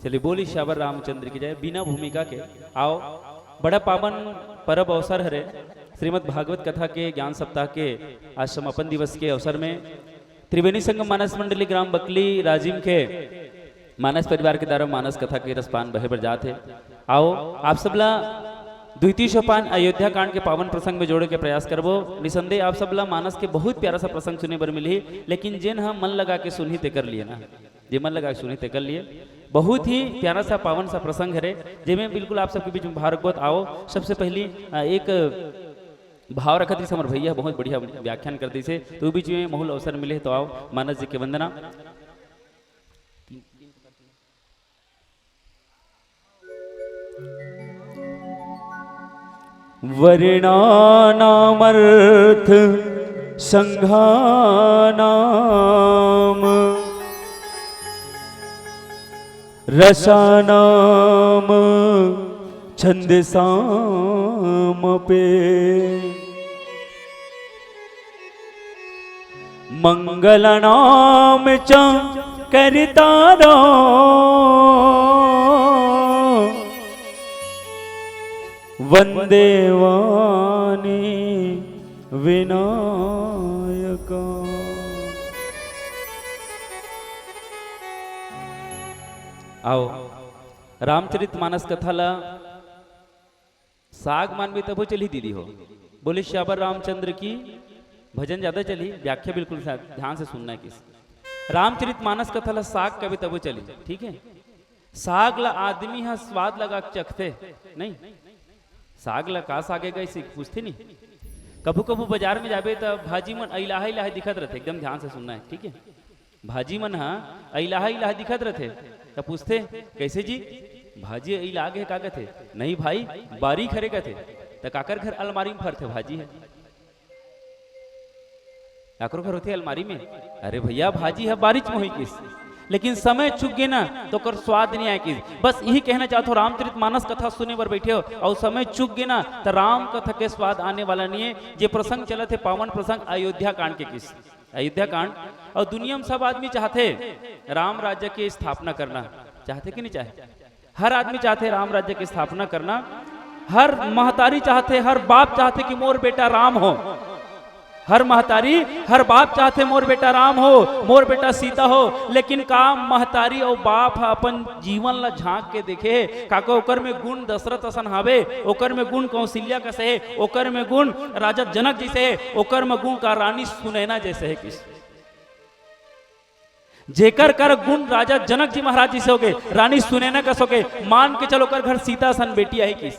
चलिए, बोली सियावर रामचंद्र की जय। बिना भूमिका के आओ, बड़ा पावन परब अवसर हरे। श्रीमद् भागवत कथा के ज्ञान सप्ताह के आज समापन दिवस के अवसर में त्रिवेणी संगम मानस मंडली ग्राम बकली राजिम के मानस परिवार के द्वारा मानस कथा के रसपान बहे बर जात हे। आओ, आप सबला द्वितीय सोपान अयोध्या कांड के पावन प्रसंग में जोड़े के प्रयास करबो। निसंदेह आप सबला मानस के बहुत प्यारा सा प्रसंग सुने बर मिलही, लेकिन जेन ह मन लगा के सुनही तेकर लिए ना, जे मन लगा के सुनही तेकर लिए। बहुत ही प्यारा सा पावन सा प्रसंग हरे, जेमे बिल्कुल आप सबके बीच में भागवत आओ। सबसे पहली, अ, एक भाव रखत रहिस हमर भैया, बहुत बढ़िया व्याख्यान कर दिस हे, तो बीच में महूल अवसर मिले तो आओ, मानस जी के वंदना। वर्णानामर्थ संघानाम रसानाम छंदसामपि मंगलानाम च कर्तारं वंदे वाणी विनायका। आओ, रामचरित मानस कथा ला साग मानबे तभो चलही दीदी हो। बोले सियावर रामचंद्र की। भजन ज्यादा चलही, व्याख्या बिल्कुल सा-, ध्यान से सुनना है किस। रामचरित मानस कथा ला साग कबे तभो चलही, ठीक है? साग ला आदमी हा स्वाद लगा के चखथे, नहीं? साग ला का साग हे, कइसे पूछथे नहीं? कभू कभू बाजार में जाबे त भाजी मन अइलाहे अइलाहे दिखत रथे, एकदम ध्यान से सुनना है, ठीक है? भाजी मन ह अइलाहा अइलाहा दिखत रथे, त पूछथे, "कइसे जी, भाजी अइला गे हे का?" कथे, "नहीं भाई, बारीक हरे," कथे। "त काकर घर अलमारी में फरथे भाजी ह? काकरो घर होथे अलमारी में?" "अरे भैया, भाजी ह बारीच में होई किस, लेकिन समय चुक गे ना, त ओकर स्वाद नहीं आए किस।" बस यही कहना चाहत हो, रामचरित मानस कथा सुने बर बैठे हो अउ समय चुक गे ना, त राम कथा के स्वाद आने वाला नहीं है। जे प्रसंग चलत हे, पावन प्रसंग अयोध्या कांड के किस। अयोध्या कांड। अउ दुनिया में सब आदमी चाहथे राम राज्य के स्थापना करना, चाहथे कि नहीं चाहे? हर आदमी चाहथे राम राज्य के स्थापना करना। हर महतारी चाहथे, हर बाप चाहथे कि मोर बेटा राम हो। हर महतारी, हर बाप चाहथे मोर बेटा राम हो, मोर बेटा सीता हो। लेकिन का महतारी अउ बाप ह अपन जीवन ला झांक के देखे हे? काका ओकर में गुण दशरथ असन हावे, ओकर में गुण कौशल्या कस हे, ओकर में गुण राजा जनक जैसे हे, ओकर में गुण का रानी सुनैना जैसे हे किस। जेकर कर गुण राजा जनक जी महाराज जैसे होगे, रानी सुनैना कस होगे, मान के चलो ओकर घर सीता सन बेटी आही किस,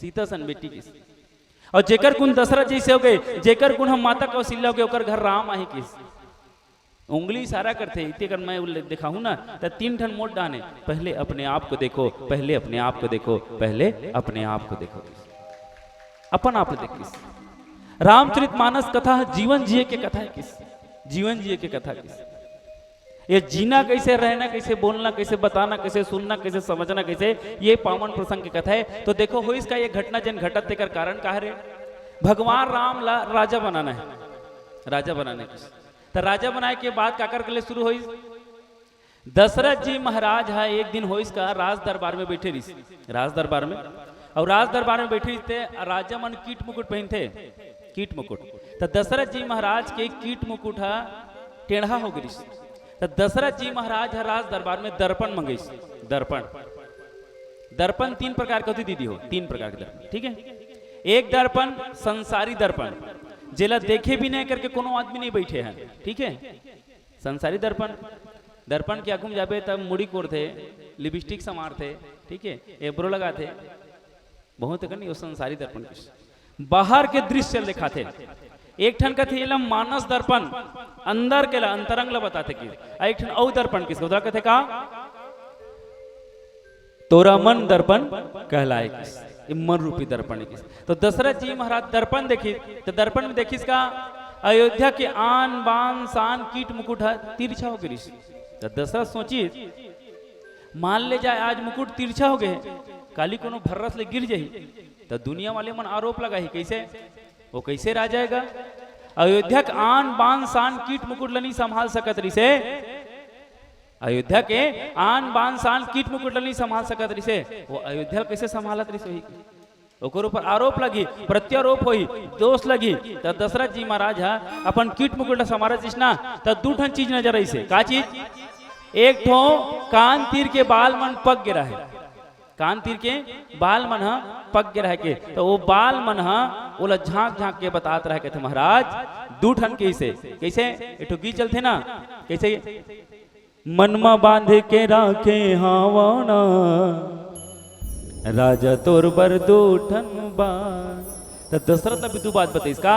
सीता सन बेटी किस। अउ जेकर गुण दशरथ जैसे होगे, जेकर गुण हम माता कौशल्या होगे, ओकर घर राम आही किस। उंगली इशारा करथे, इते कर मैं उल्ले-, दिखाहूं ना, त तीन ठन मोट डाहने, "पहले अपने आप को देखो, पहले अपने आप को देखो, पहले अपने आप को देखो।" अपन आप ल देख किस। रामचरित मानस कथा ह जीवन जिए के कथा हे किस, जीवन जिए के कथा किस। ये जीना कैसे, रहना कैसे, बोलना कैसे, बताना कैसे, सुनना कैसे, समझना कैसे, ये पावन प्रसंग के कथा हे। तो देखो, होइस का ये घटना जेन घटत तेकर कारण का हरे? भगवान राम ला राजा बनाना हे, राजा बनाना हे किस। त राजा बनाए के बाद काकर के ले शुरू होइस? दशरथ जी महाराज ह एक दिन होइस का राज दरबार में बैठे रहिस, राज दरबार में, अउ राज दरबार में बैठे रहिस ते राजा मन कीट मुकुट पहिनथे, कीट मुकुट। त दशरथ जी महाराज के कीट मुकुट ह टेढ़ा हो गिस। त दशरथ जी महाराज ह राज दरबार में दर्पण मंगइस, दर्पण। दर्पण तीन प्रकार के होथे दीदी हो, तीन प्रकार के दर्पण, ठीक है? एक दर्पण संसारी दर्पण, जेला देखे बिना करके कोनो आदमी नहीं बैठे हे, ठीक है? संसारी दर्पण, दर्पण के आगू में जाबे तब मुड़ी कोरथे, लिपस्टिक संवारथे, ठीक है, एब्रो लगाथे, बहुत कन वो संसारी दर्पण किस। बाहर के दृश्य दिखाथे। एक ठन कथे एला मानस दर्पण, अंदर के ला, अंतरंग ला बताथे कि, अउ एक ठन अउ दर्पण किस, ओला कथे का? तोरा मन दर्पण कहलाय किस, ये मन रूपी दर्पण किस। तो दशरथ जी महाराज दर्पण देखिस, तो दर्पण में देखिस का? अयोध्या के आन बान शान कीट मुकुट ह तिरछा हो गिरिस। तो दशरथ सोचिस, मान ले जाए आज मुकुट तिरछा हो गए, काली कोनो भर्रस ले गिर जाही, तो दुनिया वाले मन आरोप लगाही, कैसे? वो कैसे राजा आएगा? अयोध्या के आन बान शान कीट मुकुट ल नहीं संभाल सकत रिसे। अयोध्या के आन बान शान कीट मुकुट ल नहीं संभाल सकत रिसे, वो अयोध्या ल कैसे संभालत रिसे होही? ओकर ऊपर आरोप लगी, प्रत्यारोप होही, दोष लगी। त दशरथ जी महाराज ह अपन कीट मुकुट ल संभालत रिस ना, त दू ठन चीज नजर आइसे। का चीज? एक ठो कान तीर के बाल मन पक गे रहे, कान तीर के बाल मन ह पक गे रहे के, त वो बाल मन ह ओला झांक झांक के बतात रहे के, "थे महाराज, दू ठन कइसे, कइसे एक ठो गीत चलथे ना, कइसे, मन म बांध के राखे हावना, राजा तोर बर दू ठन बान।" त दशरथ ला भी दू बात बताइस का?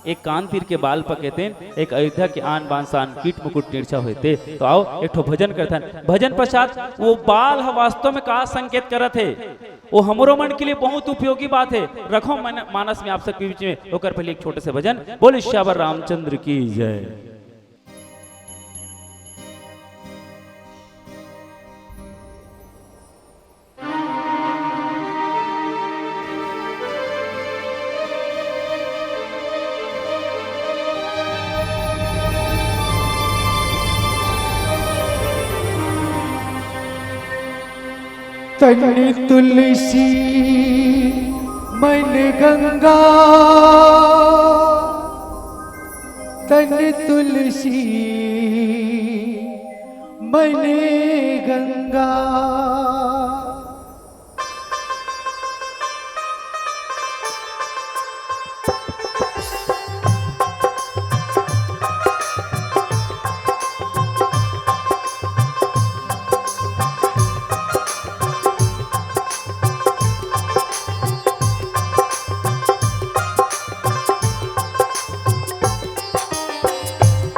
एक कान तीर के बाल पके तेन, एक अयोध्या के आन बान शान कीट मुकुट तिरछा होए ते। तो आओ एक ठो भजन करथन। भजन पश्चात वो बाल ह वास्तव में का संकेत करत हे, वो हमरो मन के लिए बहुत उपयोगी बात हे। रखो मन, मानस में आप सबके बीच में। ओकर पहले एक छोटे से भजन। बोले सियावर रामचंद्र की जय। तन तुलसी मन गंगा, तन तुलसी मन गंगा।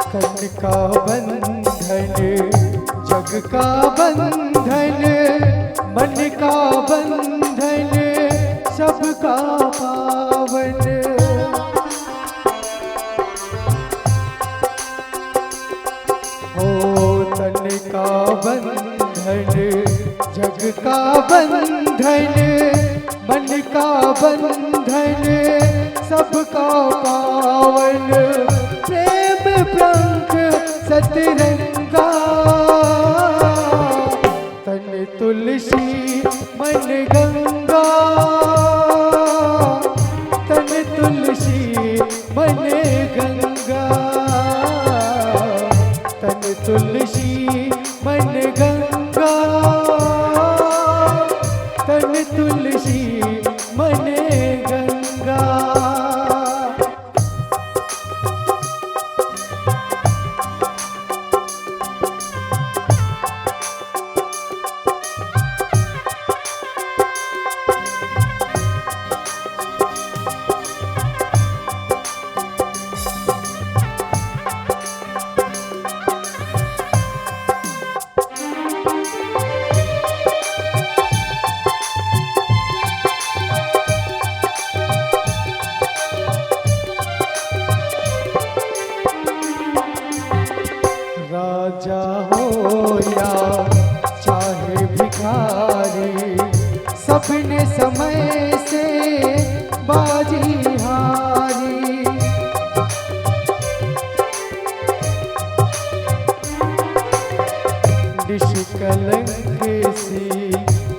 तन का बंधन, जग का बंधन, मन का बंधन, सबका पावन। हो तन का बंधन, जग का बंधन, मन का बंधन, सबका पावन, प्रेम पंख सतरंगा। तन तुलसी मन गंगा, तन तुलसी मन गंगा, तन तुलसी मन गंगा, तन तुलसी मन गंगा। राजा हो या चाहे भिखारी, सबने समय से बाजी हारी। निष्कलंक सी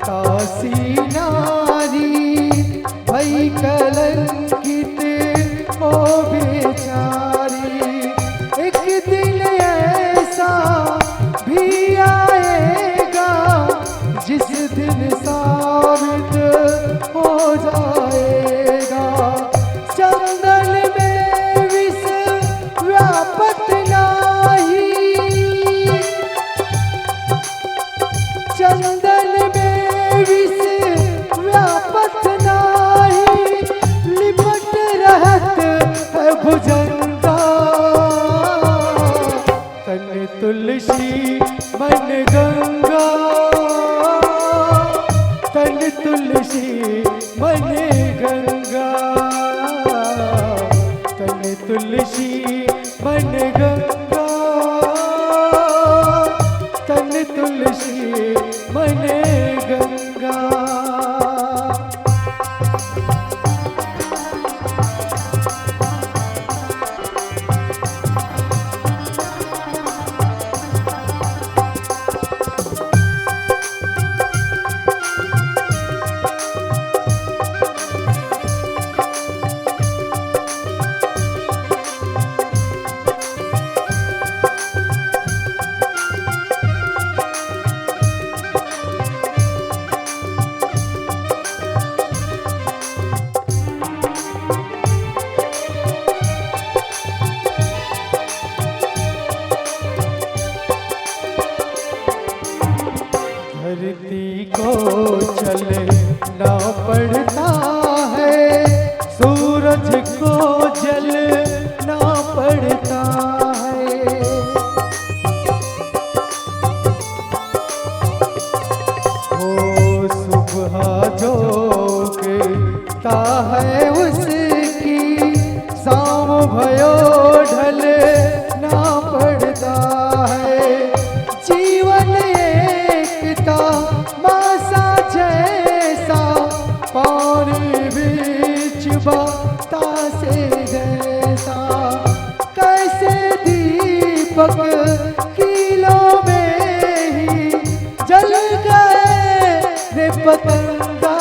तासी नारी, भई कलंकित ओ बेचारी। एक दिन ऐसा भी आएगा, जिस दिन साबित हो जाएगा, चंदन में विष व्यापत नाही। चंदन में विष व्यापत नाही, लिपट रहत है भुजंग तुलसी मन गंगा, तन तुलसी मन गंगा, तन तुलसी मन गंगा, तन तुलसी मन गंगा। धरती को चलना पड़ता है, सूरज को जलना पड़ता है। वो सुबह जो उगता है, उसकी शाम भयो ढलना पड़ता है। जीवन एक तमाशा जैसा, पानी बीच बतासे जैसा, कैसे दीपक कीलों में ही जल गए रे पतंगा।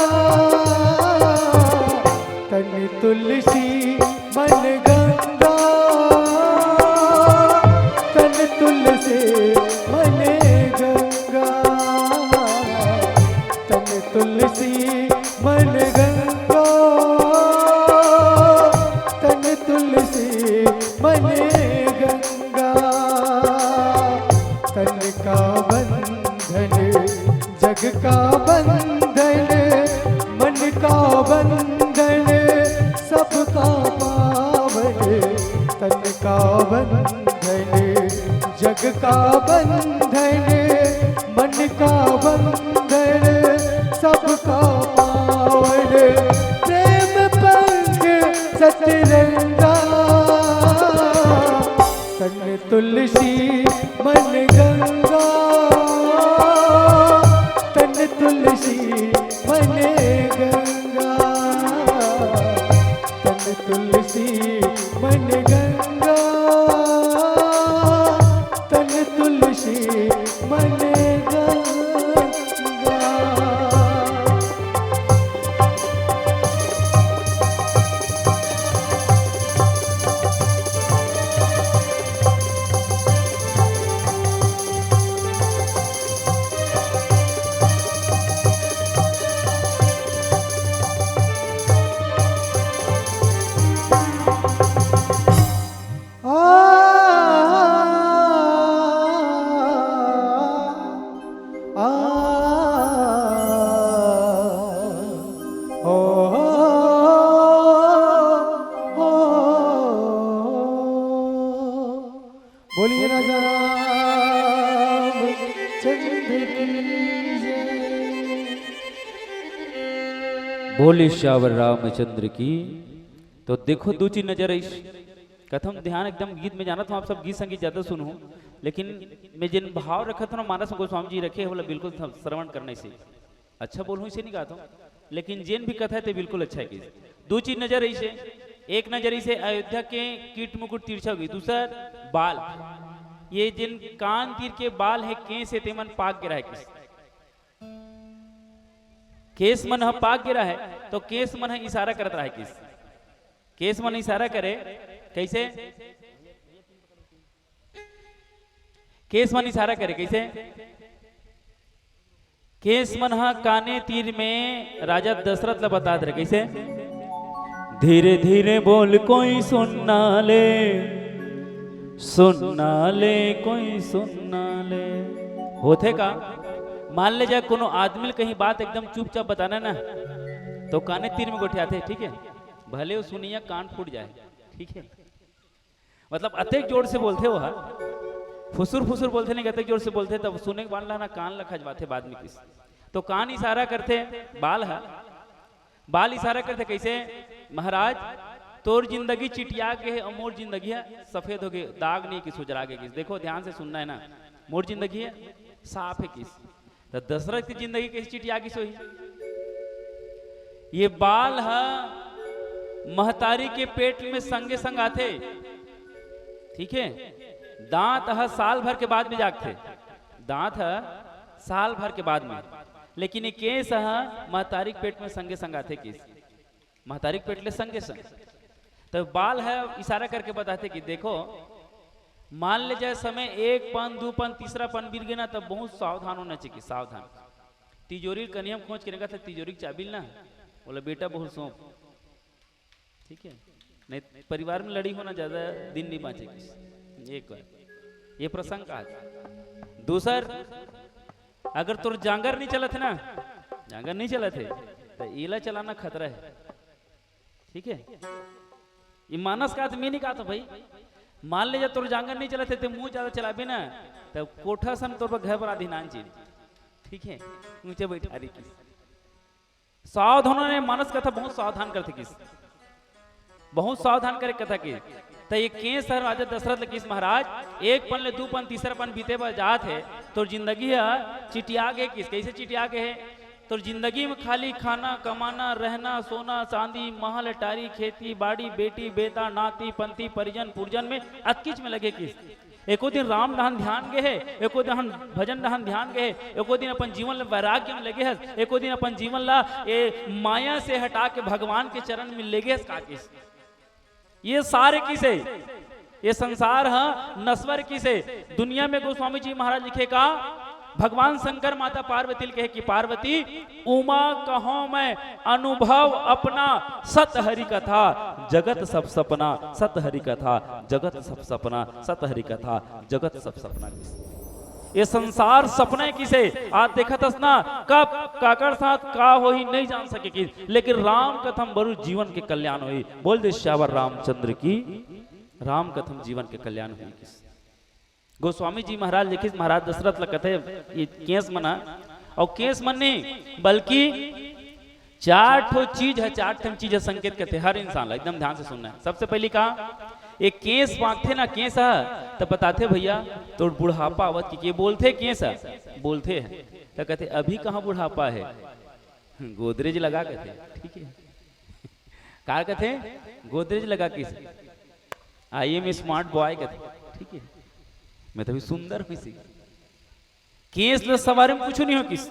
तन तुलसी मन गंगा, तन तुलसी मन गंगा, तन तुलसी मन गंगा, तन तुलसी मन गंगा। तन का बंधन जग का बंधन, मन का बंधन सबका पावन। तन का बंधन जग का बंधन, मन का बंधन सबका पावन। प्रेम पंख सतरंगा, तन तुलसी मन गंगा, तन तुलसी मन गंगा, तन तुलसी मन गंगा, तन तुलसी मन गंगा। बोलिए राजा रामचंद्र की जय। बोले सियावर रामचंद्र की। तो देखो, दू चीज नजर आइस। कथम ध्यान एकदम गीत में जाना, तो आप सब गीत संगीत ज्यादा सुनो, लेकिन मैं जिन भाव रखत हूँ ना, मानस गोस्वामी जी रखे हे, बोला बिल्कुल श्रवण करने से अच्छा बोलहूँ, इसे नहीं कहा था, लेकिन जेन भी कथा है, ते बिल्कुल अच्छा है कि दू चीज नजर आइस हे। एक नजर आइस हे अयोध्या के कीट मुकुट तिरछा होगे, दूसर बाल, ये जिन कान तीर के बाल है, केस हे, तेमन पाक गे रहे किस, केस मन ह पाक गे रहे, तो केस मन ह इशारा करत रहे किस, केस मन इशारा करे, कैसे? केस मन इशारा करे, कैसे? केस मन ह काने तीर में राजा दशरथ ला बतात रहे, कैसे? धीरे धीरे बोल, कोई सुनना ले, सुनना ले, कोई सुनना ले। होथे का, मान ले जा कोनो आदमी ल कहीं बात एकदम चुपचाप बताना ना, तो काने तीर में गोठियाथे, ठीक है, भले वो सुनिया कान फूट जाए, ठीक है। मतलब अतेक जोर से बोलथे वो ह। फुसुर फुसुर बोलथे नहीं, कतेक जोर से बोलथे, तब सुने के बाद ला ना कान ला खजवाथे बाद में किस। तो कान इशारा करथे, बाल ह, बाल इशारा करथे कैसे? महाराज, तोर जिंदगी चिटिया गे हे अउ मोर जिंदगी ह सफेद हो गे, दाग नहीं किस, उजरा गे किस। देखो, ध्यान से सुनना है ना, मोर जिंदगी ह साफ है किस। तो दशरथ की जिंदगी कैसे चिटिया गिस होही? ये बाल ह महतारी के पेट में संगे संग आथे, ठीक है? दांत ह साल भर के बाद में जागथे, दांत ह साल भर के बाद में, लेकिन ये केस ह महतारी के पेट में संगे संग आथे किस, महतारी के पेट ले संगे संग। तो बाल ह इशारा करके बताथे कि देखो, मान ले जाए समय एक पन, दू पन, तीसरा पन बीत गे ना, तब बहुत सावधान होना चाहिए, सावधान। तिजोरी कनिया में खोज के रखा था, तिजोरी के चाबी ना, बोला, "बेटा, बहुत सौंप।" ठीक है, नहीं, परिवार में लड़ी होना, ज्यादा दिन नहीं बांचे किस। एक बार ये प्रसंग का। दूसर, अगर तोर जांगर नहीं चलत है ना, जांगर नहीं चलत है, तो एला चलाना खतरा है। ठीक है, ये मानस का आदमी नहीं कहा था भाई। मान ले, जब तोर जांगर नहीं चलत है, तो मुंह ज्यादा चलाबे ना, तो कोठा सन तोर पर घर पर आधीनान चीज। ठीक है, ऊंचे बैठा रही किस। सावधान ने मानस कथा बहुत सावधान करथे किस, बहुत सावधान करे कथा के। त ये केस ह राजा दशरथ ल किस, "महाराज, एक पन ले दू पन, तीसरा पन बीते बर जात हे, तोर जिंदगी ह चिटिया गे किस।" कैसे चिटिया गे हे? तोर जिंदगी में खाली खाना, कमाना, रहना, सोना, चांदी, महल, अटारी, खेती, बाड़ी, बेटी, बेटा, नाती, पंती, परिजन, पुरजन में अतकिच में लगे किस। एको दिन राम डहन ध्यान गे हे, एको दिन भजन डहन ध्यान गे हे, एको दिन अपन जीवन ल वैराग्य में लगे हस, एको दिन अपन जीवन ला ए माया से हटा के भगवान के चरण में लेगे हस का किस। ये सारे किसे, ये संसार ह नश्वर किसे। दुनिया में गोस्वामी जी महाराज लिखे का, भगवान शंकर माता पार्वती ल कहे कि पार्वती, "उमा कहो मैं अनुभव अपना, सत हरि कथा जगत सब सपना, सत हरि कथा जगत सब सपना, सत हरि कथा जगत सब सपना।" ये संसार सपना किसे, आज देखत हस ना, कब काकर साथ का होही नहीं जान सके किस, लेकिन राम कथा म बरू जीवन के कल्याण होही। बोल दे सियावर रामचंद्र की, राम कथा म जीवन के कल्याण होही किस। गोस्वामी जी महाराज लिखिस, महाराज दशरथ ल कथे ये केस मना, अउ केस मन नहीं, बल्कि चार ठो चीज ह, चार ठन चीज ह संकेत करथे हर इंसान ला। एकदम ध्यान से सुनना है। सबसे पहली का, एक केस पाकथे ना, केस ह, त बताथे, "भैया, तोर बुढ़ापा आवत," कि के बोलथे केस ह, बोलथे ह, त कथे, "अभी कहाँ बुढ़ापा है, गोदरेज लगा," कथे, ठीक है, का कथे, "गोदरेज लगा किस, I am smart boy," कथे, ठीक है, "मैं तो अभी सुंदर हूँ इसी।" केस ल सवारे में कुछ नहीं हो किस।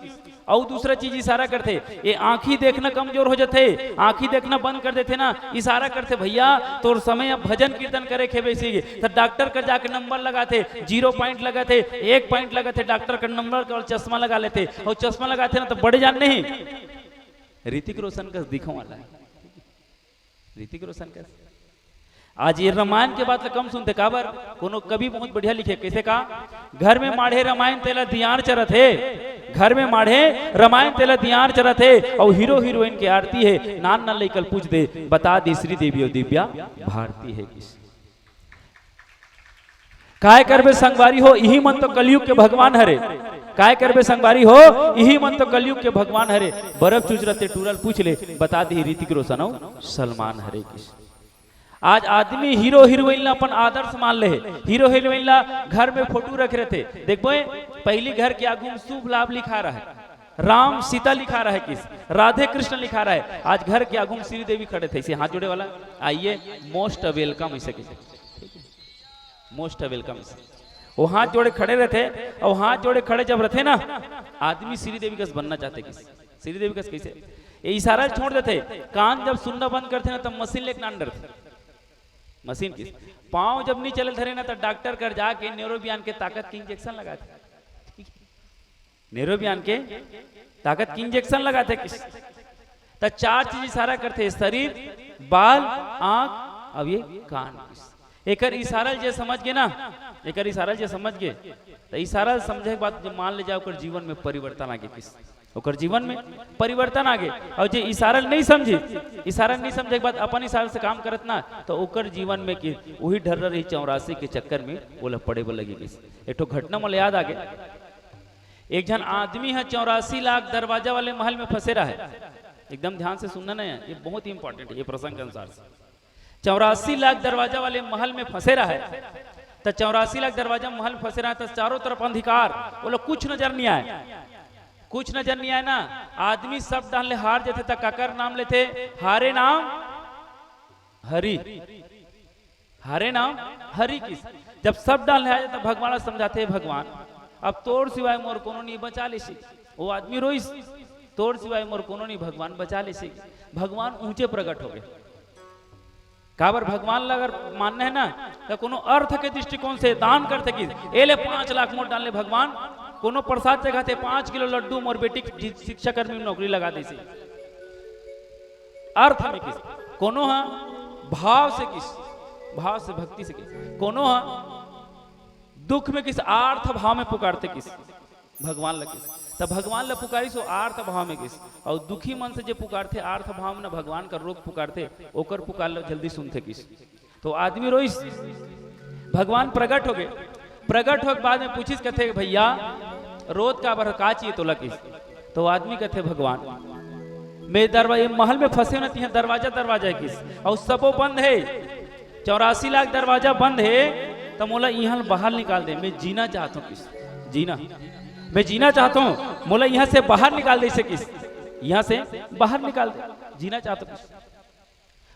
अउ दूसरा चीज इशारा करथे, ये आंखी देखना कमजोर हो जाथे, आंखी देखना बंद कर देथे ना, इशारा करथे, "भैया, तोर समय अब भजन कीर्तन करे के बेसी गे।" त डॉक्टर कर जाके नंबर लगाथे, जीरो पॉइंट लगाथे, एक पॉइंट लगाथे, डॉक्टर कर नंबर के चश्मा लगा लेथे, अउ चश्मा लगाथे ना, त बड़े जान नहीं, ऋतिक रोशन कस दिखो वाला है। ऋतिक रोशन कस। आज ये रामायण के बात ल कम सुनथे, काबर? कोनो कवि बहुत बढ़िया लिखे, कैसे का, "घर में माढ़े रामायण तेला दियार चरत हे, घर में माढ़े रामायण तेला दियार चरत हे, अउ हीरो हीरोइन के आरती हे, नान नान लइका ल पूछ दे, बता दी श्रीदेवी अउ दिव्या भारती हे किस।" काय करबे संगवारी हो, इही मन तो कलयुग के भगवान हरे। काय करबे संगवारी हो, इही मन तो कलयुग के भगवान हरे। बर्फ चुचरते टूरा ल पूछ ले, बता दी ऋतिक रोशन अउ सलमान हरे किस। आज आदमी हीरो हीरोइन ला अपन आदर्श मान ले हे। हीरो हीरोइन ला घर में फोटो रखे रहथे। देखबो, पहली घर के आगू में शुभ लाभ लिखा रहे, राम सीता लिखा रहे किस, राधे कृष्ण लिखा रहे। आज घर के आगू में श्रीदेवी खड़े थे, इसे हाथ जोड़े वाला, आइए, most welcome, इसे कहिथे। Most welcome। वो हाथ जोड़े खड़े रहथे, अउ हाथ जोड़े खड़े जब रहथे ना, आदमी श्रीदेवी कस बनना चाहथे किस, श्रीदेवी कस कैसे? ये इशारा छोड़ देथे, कान जब सुनना बंद करथे ना, तब मशीन लेके नान डरथे। मशीन किस, पाँव जब नहीं चले धरे ना, तो डॉक्टर कर जाके न्यूरोबियान के ताकत के इंजेक्शन लगाथे। ठीक है? न्यूरोबियान के ताकत के इंजेक्शन लगाथे किस। त चार चीज इशारा करथे, शरीर, बाल, आंख, अब ये कान किस। एकर इशारा ल जे समझ गे ना, एकर इशारा ल जे समझ गे, त इशारा ल समझे के बाद जो मान ले जाओ, ओकर जीवन में परिवर्तन आ गे किस। ओकर जीवन में परिवर्तन आ गे। और जे इशारा ल नहीं समझी, इशारा ल नहीं समझे के बाद अपन इशारा से काम करत ना, तो ओकर जीवन में कि वही ढर्रा रही, चौरासी के चक्कर में ओला पड़े बर लगी गइस। एक ठो घटना मोला याद आ गे। एक झन आदमी ह चौरासी लाख दरवाजा वाले महल में फंसे रहे। एकदम ध्यान से सुनना नहीं है, ये बहुत इंपॉर्टेंट है, ये प्रसंग के अनुसार से। चौरासी लाख दरवाजा वाले महल में फंसे रहे, तो चौरासी लाख दरवाजा महल में फंसे रहे, तो चारों तरफ अंधकार, वो लोग कुछ नजर नहीं आए, कुछ नजर नहीं आए ना। आदमी सब डाहन ले हार जाथे, त काकर नाम लेथे? हारे नाम हरि, हारे नाम हरि किस। जब सब डाहन ले हार जाथे, त भगवान ला समझाथे, "भगवान, अब तोर सिवाय मोर कोनो नहीं बचा लेसी।" वो आदमी रोइस, "तोर सिवाय मोर कोनो नहीं भगवान, बचा लेसी।" भगवान ऊंचे प्रकट हो गए। काबर भगवान ला अगर मानना है ना, तो कोनो अर्थ के दृष्टिकोण से दान कर सकिस। "ए ले पाँच लाख मोर डाल ले भगवान, कोनो प्रसाद चघाथे, पाँच किलो लड्डू मोर बेटी के जि-, शिक्षा कर्मी में नौकरी लगा देसी।" अर्थ में किस, कोनो हा भाव से किस, भाव से, भक्ति से किस, कोनो हा दुख में किस, आर्थ भाव में पुकारथे किस भगवान ला किस। त भगवान ला पुकारिस, वो आर्थ भाव में किस। और दुखी मन से जे पुकारथे आर्थ भाव में, ना भगवान का रोग पुकारथे, ओकर पुकार ला जल्दी सुनथे किस। तो आदमी रोइस, भगवान प्रकट हो गए। प्रकट होए के बाद में पूछिस, कथे, "भैया, रोत काबर, का चाहिए तोला?" किस। तो आदमी कथे, "भगवान, मैं दरवा-, ये महल में फंसे हो ना, तिहां दरवाजा, दरवाजा है किस, और सबो बंद है, चौरासी लाख दरवाजा बंद है, तो मोला इहां बाहर निकाल दे, मैं जीना चाहता हूँ किस, जीना, मैं जीना चाहता हूँ, मोला यहाँ से बाहर निकाल दे से किस, यहाँ से बाहर निकाल दे, जीना चाहता हूँ किस।"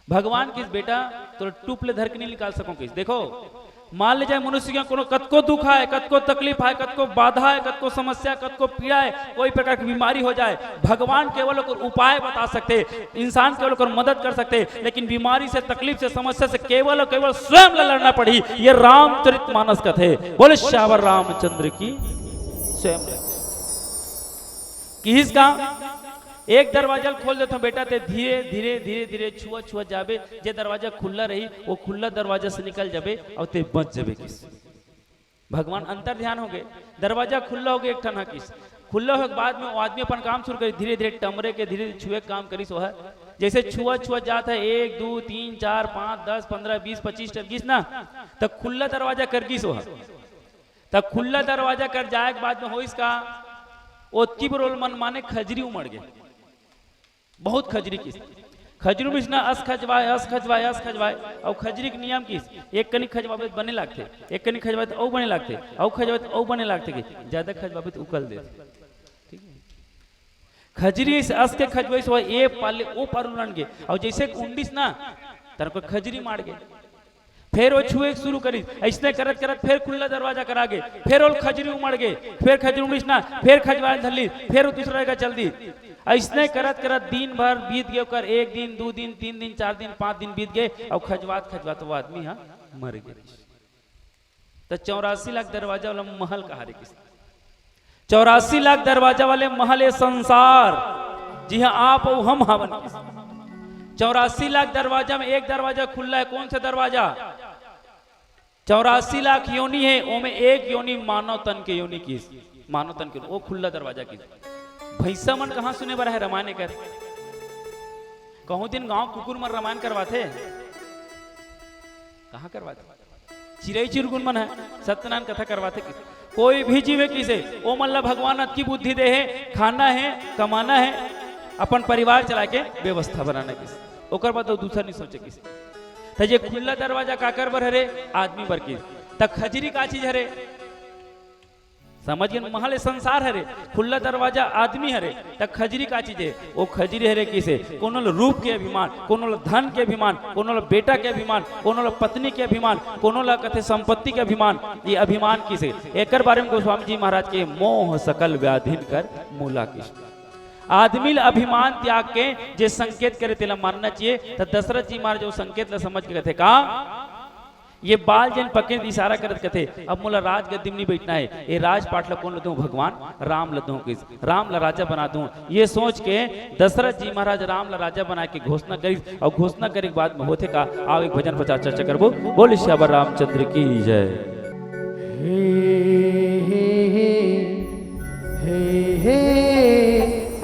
भगवान किस, "बेटा, तोला टूप ले धर के नहीं निकाल सको किस।" देखो, मान ले जाए मनुष्य के कोनो कतको दुख आए, कतको तकलीफ आए, कतको बाधा आए, कतको समस्या, कतको पीड़ा आए, कोई प्रकार की बीमारी हो जाए, भगवान केवल ओकर उपाय बता सकथे, इंसान केवल ओकर मदद कर सकथे, लेकिन बीमारी से, तकलीफ से, समस्या से केवल और केवल स्वयं ला लड़ना पड़ही। ये रामचरित मानस कथे। बोले सियावर रामचंद्र की। स्वयं लड़। किहिस का, "एक दरवाजा ल खोल देथों बेटा, ते धीरे, धीरे, धीरे, धीरे छुआ, छुआ जाबे, जे दरवाजा खुल्ला रही, वो खुल्ला दरवाजा से निकल जाबे और ते बच जाबे" किस। भगवान अंतर ध्यान हो गए, दरवाजा खुल्ला हो गए एक ठन हा किस। खुल्ला होए के बाद में वो आदमी अपन काम शुरू करिस, धीरे-धीरे टमरे के, धीरे-धीरे छुए के काम करिस। वो है जैसे छुआ, छुआ जात है, एक, दू, तीन, चार, पाँच, दस, पन्द्रह, बीस, पच्चीस टन गिस ना, त खुल्ला दरवाजा कर गिस वो है। त खुल्ला दरवाजा कर जाए के बाद में होइस का, ओतकी बरोल मन माने खजरी उमड़ गए। बहुत खजरी किस। खजरी मिसना अस खजवाए, अस खजवाए, अस खजवाए। अउ खजरी के नियम किस, एक कनी खजवाबे त बने लागथे, एक कनी खजवाबे त अउ बने लागथे, अउ खजवाबे त अउ बने लागथे कि ज्यादा खजवाबे त उकल देथे। ठीक है? खजरी इस अस के खजवाइस, वो ए पाले ओ पार उलन गे। अउ जैसे उंडिस ना, तर को खजरी मार गे। फेर वो छुए के शुरू करिस। अइसने करत करत फेर खुल्ला दरवाजा करा गे, फेर ओल खजरी उमड़ गे, फेर खजरी उमड़िस ना, फेर खजवाए धर लीस, फेर वो दूसरा जगह चल दी। अइसने करत करत दिन भर बीत गे, ओकर एक दिन, दू दिन, तीन दिन, चार दिन, पांच दिन बीत गे, अउ खजवात खजवात वो आदमी हा मर गे। त चौरासी लाख दरवाजा वाला महल कहा रे किस। चौरासी लाख दरवाजा वाले महल ए संसार, जिहां आप अउ हम हावन किस। चौरासी लाख दरवाजा में एक दरवाजा खुल्ला है, कौन सा दरवाजा? चौरासी लाख योनि है, ओमे एक योनि मानव तन के योनि किस, मानव तन के, वो खुल्ला दरवाजा किस। भैंसा मन कहां सुने बर है रमायन कर? कहूं दिन गांव कुकुर मन रमायन करवाथे, कहां करवाथे? चिरई चिरगुन मन है सत्यनारायण कथा करवाथे किस। कोई भी जीव हे किसे, ओमन ला भगवान अतकी बुद्धि दे हे, खाना है, कमाना है, अपन परिवार चलाए के व्यवस्था बनाना किस। ओकर बाद तो दूसरा नहीं सोचे किस। त ये खुल्ला दरवाजा काकर बर हरे? आदमी बर किस। त खजरी का चीज हरे? समझ गेन, महल ए संसार हरे, खुल्ला दरवाजा आदमी हरे, त खजरी का चीज हे? वो खजरी हरे किसे, कोनो ल रूप के अभिमान, कोनो ल धन के अभिमान, कोनो ल बेटा के अभिमान, कोनो ल पत्नी के अभिमान, कोनो ल कथे संपत्ति के अभिमान। ये अभिमान किसे? एकर बारे में गोस्वामी जी महाराज के मोह सकल व्याधिन कर मूला किस। आदमी ल अभिमान त्याग के जे संकेत करे तेला मानना चाहिए। त दशरथ जी महाराज वो संकेत ल समझ के कथे का, ये बाल जेन पकड़े इशारा करत कथे, "अब मोला राजगद्दी में नहीं बैठना है, ये राजपाट ला कोन ल दूं? भगवान राम ल दूं किस, राम ला राजा बना दूं।" ये सोच के दशरथ जी महाराज राम ला राजा बना के घोषणा करिस, और घोषणा करे के बाद में होथे का, आओ एक भजन प्रचार चर्चा करबो। बोले सियावर रामचंद्र की जय। हे, हे, हे, हे, हे।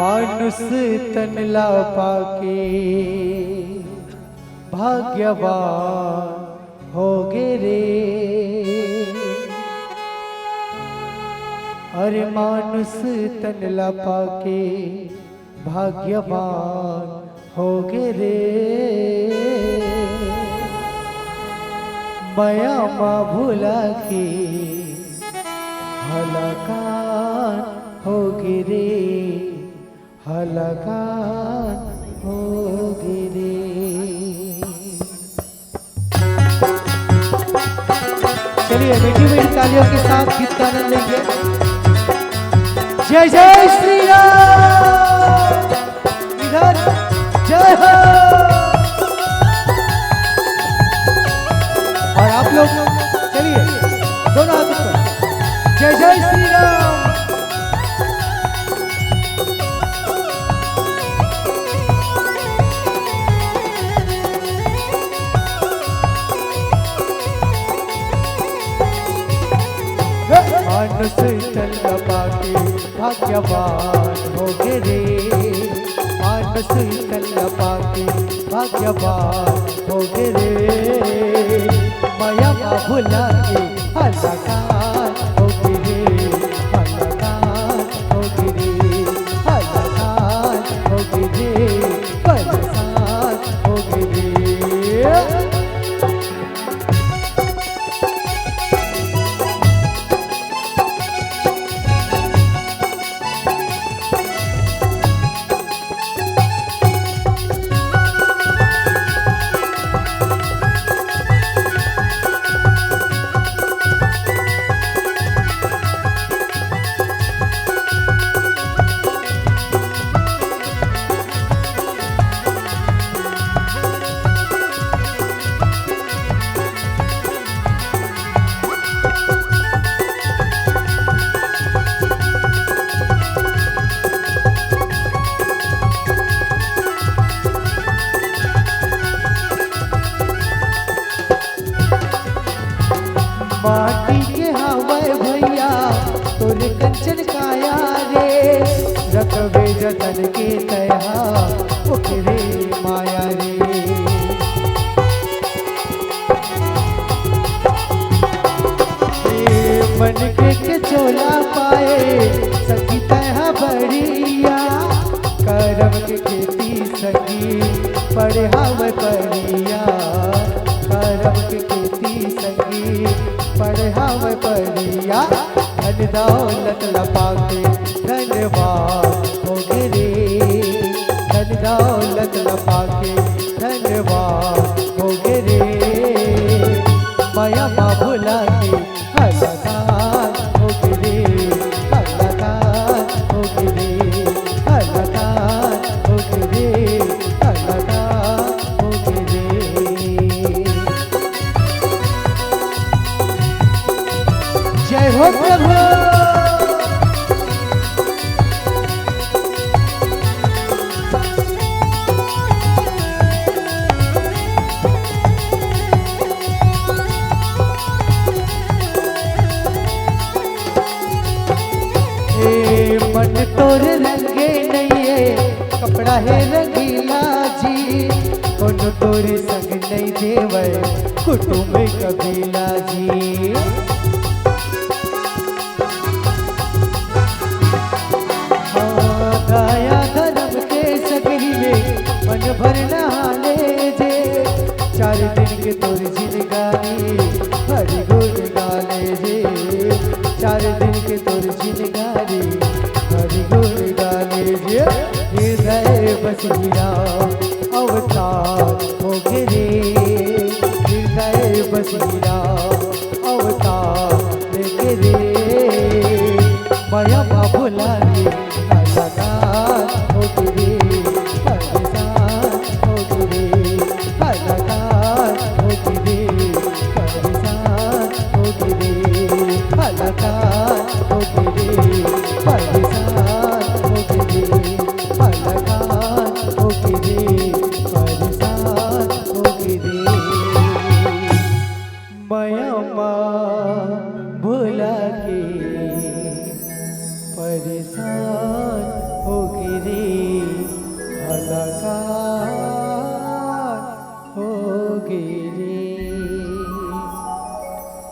मानुष तन ला पाके भाग्यवान होगे रे। अरे मानुष तन ला पाके भाग्यवान होगे रे। मया मा भुला के हलाकान होगे रे, हलाकान होगे रे। चलिए, मीठी मीठी तालियों के साथ गीत का आनंद लेंगे। जय जय श्री राम। इधर जय हो। और आप लोग, चलिए, दोनों हाथ ऊपर। जय जय श्री राम। मानुष तन पाके भाग्यवान होगे रे। मानुष तन पाके भाग्यवान होगे रे। मया मा भुला के हलाकान होगे रे, हलाकान होगे रे, हलाकान होगे रे, परेशान होगे रे। माटी के हवय भैया तोर कंचन काया रे, रखबे जतन के तैहा ओकरे माया रे। ए मन के, के चोला पाए सखी तैहा बढ़िया, करम के खेती सखी पड़े हवय परिया, करम के खेती सखी पड़े हवय परिया। धन दौलत ला पाके धनवान होगे रे, धन दौलत ला पाके धनवान होगे रे। मया मा भुला के हलाकान होगे रे, हलाकान होगे रे, हलाकान होगे रे, हलाकान होगे रे। जय हो प्रभु। ए मन तोर रंगे नइये, कपड़ा हे रंगीला जी। कोनो तोर संग नइ देवय, कुटुम कबीला जी। हाँ, दया धर्म के सगरी में मन भर नहा ले जे। चार दिन के तोर जिनगानी हरि गुण गा ले जे। चार दिन के तोर जिनगानी हरि गुण गा ले जे। हृदय बस हीरा अवतार होगे रे, हृदय बस हीरा अवतार होगे रे। मया मा भुला के हलाकान होगे रे, परेशान होगे रे, हलाकान होगे रे, परेशान होगे रे, हलाकान होगे रे, परेशान होगे रे, हलाकान होगे रे, परेशान होगे रे। मया मा भुला के परेशान होगे रे।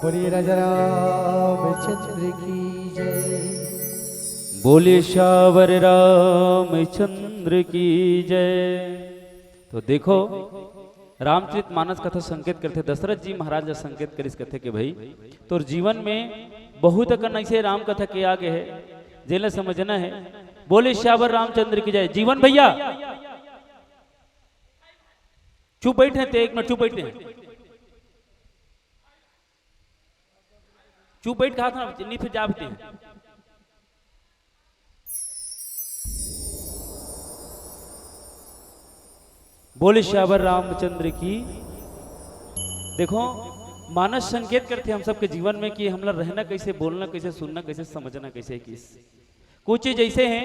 बोलिए राजा रामचंद्र की जय। बोलिए सियावर रामचंद्र की जय। तो देखो, रामचरित मानस कथा संकेत करथे, दशरथ जी महाराज ला संकेत करिस, कथे के भाई, तोर जीवन में बहुत अकन ऐसे राम कथा के आगे है, जेला समझना है। बोले सियावर रामचंद्र की जय। जीवन भैया, चुप बैठे थे, एक मिनट चुप बैठे हैं। चुप बैठ कहा था ना, नहीं फिर जा बैठे हैं। बोले सियावर रामचंद्र की। देखो, मानस संकेत करथे हम सबके जीवन में कि हमला रहना कैसे, बोलना कैसे, सुनना कैसे, समझना कैसे। किस कुछ चीज ऐसे हैं,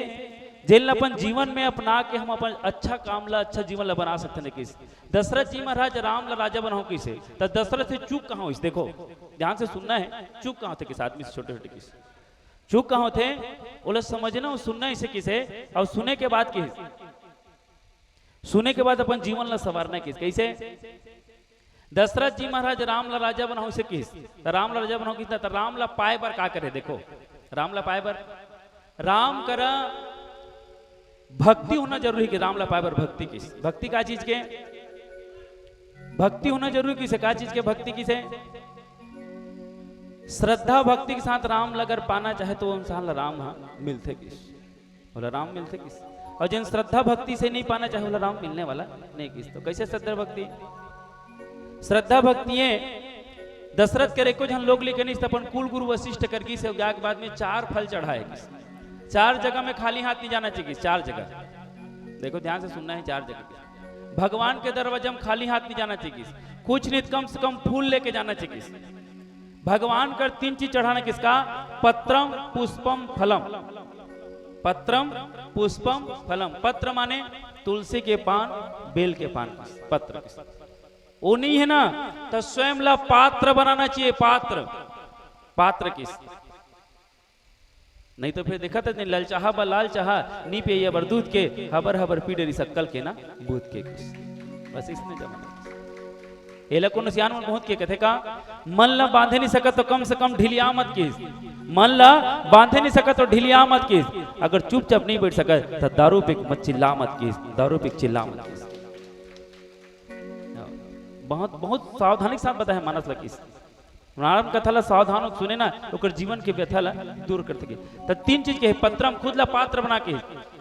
जेन ला अपन जीवन में अपना के हम अपन अच्छा काम ला, अच्छा जीवन ला बना सकते हैं। किस दशरथ जी महाराज राम ला राजा बनाओ किसे, तो दशरथ से चूक कहाँ होइस? देखो, ध्यान से सुनना है, चूक कहाँ होथे किस आदमी से, छोटे छोटे किस चूक कहाँ होथे, ओला समझना और सुनना इसे किसे, और सुने के बाद किस सुने के बाद अपन जीवन ला संवारना किस। कैसे? दशरथ जी महाराज राम ला राजा बनाओ से किस, तो राम ला राजा बनाओ किस, तो राम ला पाए बर का करे? देखो, राम ला पाए बर राम करा भक्ति होना जरूरी के। राम ला पाए बर भक्ति किस, भक्ति का चीज के? भक्ति होना जरूरी किसे, का चीज के भक्ति किसे? श्रद्धा भक्ति के साथ राम ला अगर पाना चाहे तो वो इंसान ला राम हा मिलथे किस, बोला राम मिलथे किस। और जिन श्रद्धा भक्ति से नहीं पाना चाहे, बोला राम मिलने वाला नहीं किस। तो कैसे श्रद्धा भक्ति? श्रद्धा भक्ति ये दशरथ के एको झन लोग लेके नहीं, अपन कुल गुरु वशिष्ठ कर गिस, जाके बाद में चार फल चढ़ाए किस। चार जगह में खाली हाथ नहीं जाना चाहिए किस, चार जगह। देखो ध्यान से सुनना है, चार जगह किस। भगवान के दरवाजा में खाली हाथ नहीं जाना चाहिए किस, कुछ नहीं तो कम से कम फूल लेके जाना चाहिए किस। भगवान कर तीन चीज चढ़ाना किसका? पत्रम पुष्पम फलम। पत्रम पुष्पम फलम। पत्र माने तुलसी के पान, बेल के पान, पत्र। वो नहीं है ना, तो स्वयं ला पात्र बनाना चाहिए, पात्र। पात्र किस नहीं तो फिर देखा था, ललचाहा बा लाल चाहा, नी पिया बर दूध के, हबर हबर पी डरी सक्कल के ना बूथ के किस। बस इसने जमाना। एला कोनो सियान मन बहुत के कथे का, मन ला बांधे नहीं सकत तो कम से कम ढिलिया मत किस। मन ला बांधे नहीं सकत तो ढिलिया मत किस। अगर चुपचाप नहीं बैठ सकत तो दारू पी के मत चिल्ला मत किस, दारू पी के चिल्ला मत किस। बहुत, बहुत सावधानी के साथ बताया मानस ला किस। राम कथा ला सावधान होके सुने ना, ओकर जीवन के व्यथा ला दूर कर सके। त तीन चीज के हे, पत्रम खुद ला पात्र बना के,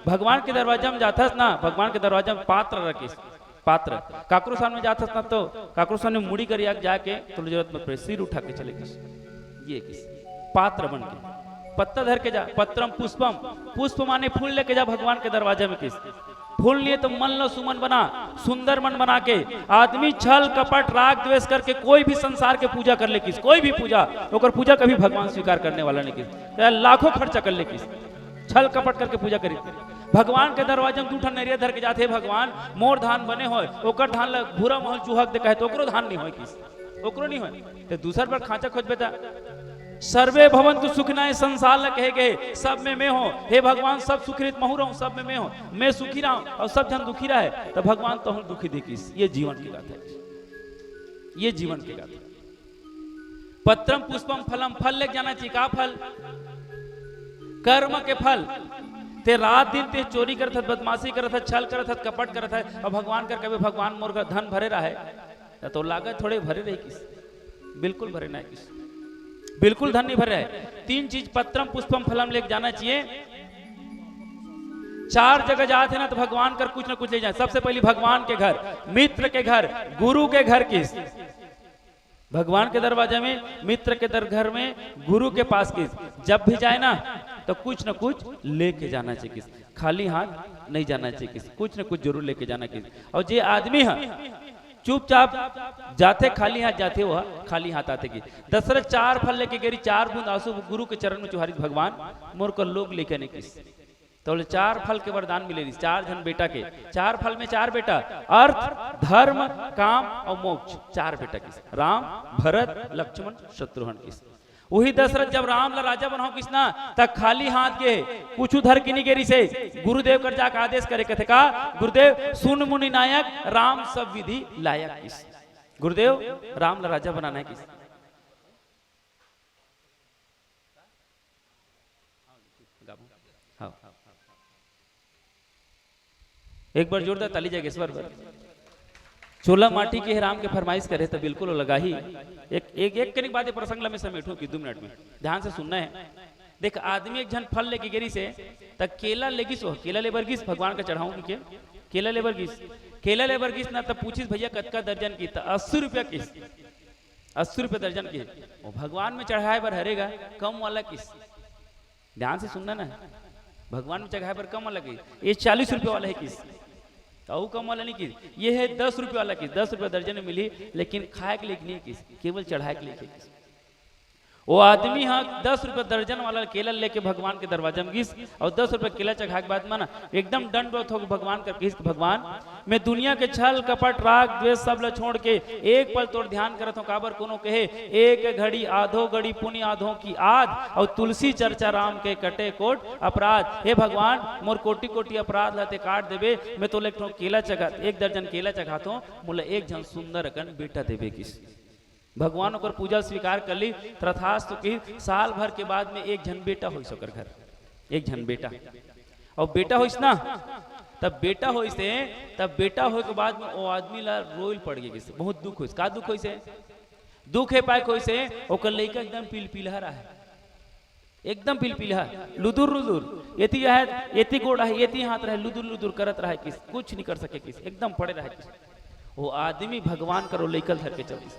भगवान के दरवाजा में जाथस ना, भगवान के दरवाजा में पात्र रखिस, पात्र। काकरो सामने जाथस ना तो काकरो सामने मुड़ी करिया के जाके तो जरूरत मत पड़े, सिर उठा के चले किस, ये किस पात्र बन के पत्ता धर के जा, पत्रम पुष्पम, पुष्प माने फूल लेके जा भगवान के दरवाजा में किस। फूल लिए तो मन ला सुमन बना, सुंदर मन बना के। आदमी छल कपट राग द्वेष करके कोई भी संसार के पूजा कर ले किस, कोई भी पूजा, ओकर पूजा कभी भगवान स्वीकार करने वाला नहीं किस। चाहे लाखों खर्चा कर ले किस, छल कपट करके पूजा करी। भगवान के दरवाजा में दू ठन नरिया धर के जाथे, "भगवान मोर धान बने होय, ओकर धान ला भूरा महल चूहा के दे कहे तो ओकरो धान नहीं होय किस, ओकरो नहीं होय, ते दूसर पर खांचा खोजबे ता।" सर्वे भवन्तु सुखिनः, संसार ला कहे गए, सब में मैं हूँ। हे भगवान, सब सुखी रहित, महू रहूँ, सब में मैं हूँ, मैं सुखी रहूँ और सब जन दुखी रहे, तो भगवान तोहू दुखी दे किस। ये जीवन की गाथा है, ये जीवन की गाथा। पत्रम पुष्पम फलम, फल लेके जाना चाहिए। का फल? कर्म के फल। ते रात दिन ते चोरी करत हस, बदमाशी करत हस, छल करत हस, कपट करत हस, और भगवान कर कभी, "भगवान मोर का धन भरे रहे," त तो लागत थोड़े भरे रही किस, बिल्कुल भरे ना किस, बिल्कुल धन नहीं भरे है। तीन चीज पत्रम पुष्पम फलम लेके जाना चाहिए। चार जगह जात है ना तो भगवान कर कुछ ना कुछ ले जाए। सबसे पहली भगवान के घर, मित्र के घर, गुरु के घर किस, भगवान के दरवाजा में, मित्र के दर घर में, गुरु के पास किस। जब भी जाए ना तो कुछ ना कुछ लेके जाना चाहिए किस, खाली हाथ नहीं जाना चाहिए किस, कुछ ना कुछ जरूर लेके जाना किस। और जे आदमी है चुपचाप जाथे, खाली हाथ जाथे, वो खाली हाथ आथे किस। दशरथ चार फल लेके गेरी, चार बूंद आंसू गुरु के चरण में चुहारी, "भगवान मोर कर लोग लेके नहीं किस।" तो बोले, चार फल के वरदान मिले रहिस, चार झन बेटा के, चार फल में चार बेटा, अर्थ, धर्म, काम और मोक्ष, चार बेटा किस, राम, भरत, लक्ष्मण, शत्रुघ्न किस। वही दशरथ जब राम ला राजा बनाओ किस ना, त खाली हाथ गे, कुछ धर के नहीं गे रहिसे, गुरुदेव कर जाके आदेश करे, कथे का, "गुरुदेव सुन मुनि नायक, राम सब विधि लायक" किस। गुरुदेव, राम ला राजा बनाना है किस। गाबो। हाँ। एक बार जोरदार ताली जागेश्वर बर। चोला माटी के राम के फरमाइश करे त बिल्कुल वो लगाही। एक, एक, एक कनिक बात, ये प्रसंग ला मैं समेटूं कि दू मिनट में। ध्यान से सुनना है। देख, आदमी एक झन फल लेके गे रिहिस हे, त केला लेगिस, वो केला लेबर गिस, भगवान का चढ़ाऊं कि के? केला लेबर गिस। केला लेबर गिस ना, त पूछिस, "भैया, कतका दर्जन?" किस, त अस्सी रुपया किस। अस्सी रुपया दर्जन किस। वो भगवान में चढ़ाए बर हरे गा, कम वाला किस। ध्यान से सुनना ना, भगवान में चढ़ाए बर कम वाला किस, ये चालीस रुपया वाला है किस, त वो कम वाला नहीं किस, ये है दस रुपया वाला किस, दस रुपया दर्जन में मिली, लेकिन खाए के लिए नहीं किस, केवल चढ़ाए के लिए किस। वो आदमी हा दस रुपया दर्जन वाला केला लेके भगवान के दरवाजा में गिस, और दस रुपया केला चघाए के बाद में ना एकदम दंडवत होके भगवान कर किस, भगवान, मैं दुनिया के छल, कपट, राग, द्वेष सब ल छोड़ के एक पल तोर ध्यान करत हूँ। काबर कोनो कहे, "एक घड़ी आधो घड़ी पुनि आधो की आध, और तुलसी चर्चा राम के कटे कोट अपराध।" हे भगवान, मोर कोटि कोटि अपराध ल ते काट देबे, मैं तोला एक ठो केला चघा, एक दर्जन केला चघात हूँ, मोला एक झन सुंदर अकन बेटा देबे किस। भगवान ओकर पूजा स्वीकार कर ली, तथास्तु की। साल भर के बाद में एक झन बेटा होइस ओकर घर, एक झन बेटा। और बेटा होइस ना, तब बेटा होइस हे, तब बेटा होए के बाद में वो आदमी ला रोइल पड़ गई, बहुत दुख होइस। का दुख होइस हे? दुख हे पाए होइस हे, ओकर लइका एकदम पिलपिलहा रहा है, एकदम पिलपिलहा, लुदुर लुदुर, एती है, एती गोड़ है, एती हाथ रहे, लुदुर लुदुर करत रहे किस, कुछ नहीं कर सके किस, एकदम पड़े रहे किस। वो आदमी भगवान करो लइका धर के चल दिस।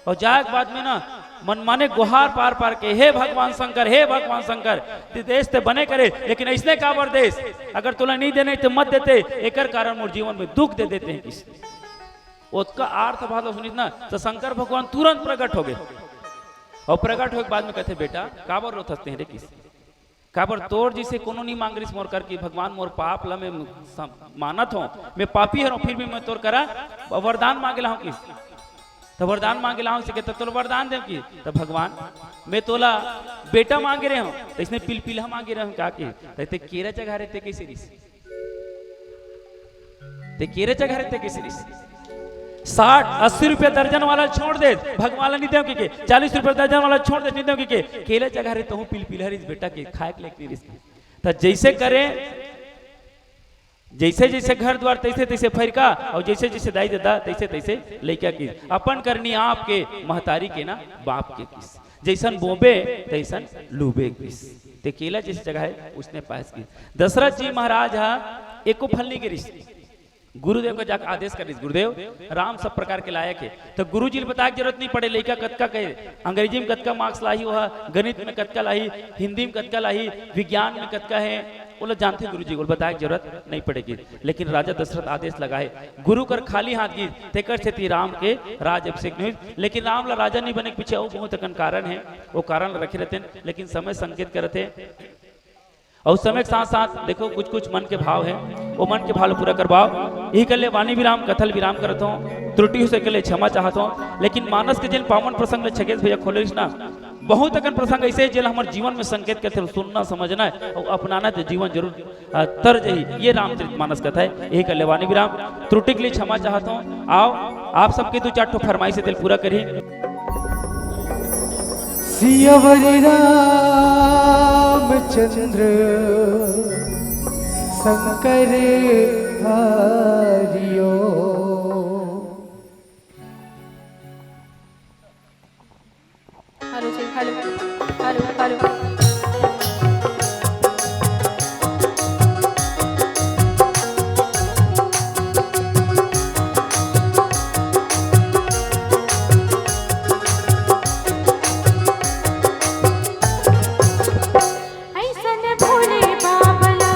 और जाए के बाद में ना मनमाने गुहार पार पार के, "हे भगवान शंकर, हे भगवान शंकर, ते देस ते बने करे, लेकिन ऐसने काबर देस? अगर तोला नहीं देने तो मत देते, एकर कारण मोर जीवन में दुख दे देते हैं किस।" ओतका आर्त भाव सुनिस ना, तो शंकर भगवान तुरंत प्रकट हो गए। और प्रकट होए के बाद में कहते, "बेटा, काबर रोथस तें रे किस? काबर तोर जैसे कोनो नहीं मांग रिस मोर कर कि भगवान मोर पाप ला मैं सम-, मानत हूँ, मैं पापी हूँ, फिर भी मैं तोर करा वरदान मांगे ला हूँ किस?" तो वरदान मांगे ला हूँ से कहते, "तोर वरदान दे की?" तो भगवान, "मैं तोला बेटा मांगे रहे हूँ, तो इसने पिलपिला मांगे रहे हूँ का की?" तो ते केरा चघा रहे ते कैसे रिस? ते केरे चघा रहे ते किस रिस? साठ, अस्सी रुपया दर्जन वाला छोड़ दे, भगवान ला नहीं देव के, के? चालीस रुपया दर्जन वाला छोड़ दे, नहीं देव के, के? केले चघा रहे तो हूँ पिलपिलहा रिस बेटा के, खाए के लेके नहीं रिस। त जैसे करे, जैसे जैसे घर द्वार तैसे तैसे फरका, और जैसे जैसे दाई ददा तैसे तैसे लइका की। अपन करनी आपके, महतारी के ना बाप के किस। जैसन बोबे तैसन लूबे किस। ते केला जैसे चघाए उसने पास की। दशरथ जी महाराज हा एको फल नहीं गिरिस। गुरुदेव का जाके आदेश करिस, "गुरुदेव, राम सब प्रकार के लायक है।" तो गुरु जी ल बताए के जरूरत नहीं पड़े, लइका कतका के, अंग्रेजी में कतका मार्क्स लाही, वह गणित में कतका लाही, हिंदी में कतका लाही, विज्ञान में कतका है, वो लोग जानते गुरु जी, वो बताए के जरूरत नहीं पड़ेगी। लेकिन राजा दशरथ आदेश लगाए, गुरु कर खाली हाथ गिस, तेकर सेती राम के राज अभिषेक नहीं। लेकिन राम ला राजा नहीं बने के पीछे अउ बहुत अकन कारण है, वो कारण रखे रहते हैं, लेकिन समय संकेत करते हैं। और समय के साथ साथ देखो, कुछ कुछ मन के भाव है, वो मन के भाव पूरा करवाओ। यही कर ले वाणी विराम, कथा ल विराम करत हूँ, त्रुटि हो सके ले क्षमा चाहत हूँ। लेकिन मानस के जिन पावन प्रसंग ले छगेश भैया खोले ना, बहुत अकन प्रसंग ऐसे है, जेला हमर जीवन में संकेत करथे, सुनना, समझना है और अपनाना है, तो जीवन जरूर, अ, तर जही। ये रामचरित मानस कथा है, यही कर ले वाणी विराम। त्रुटि के लिए क्षमा चाहत हूँ। आओ, आप सबके दो चार ठो फरमाइश है, तेल पूरा करी। सियावर रामचंद्र शंकर हरिओ। Hello, check, hello, hello, hello. ऐसन भोले बाबला,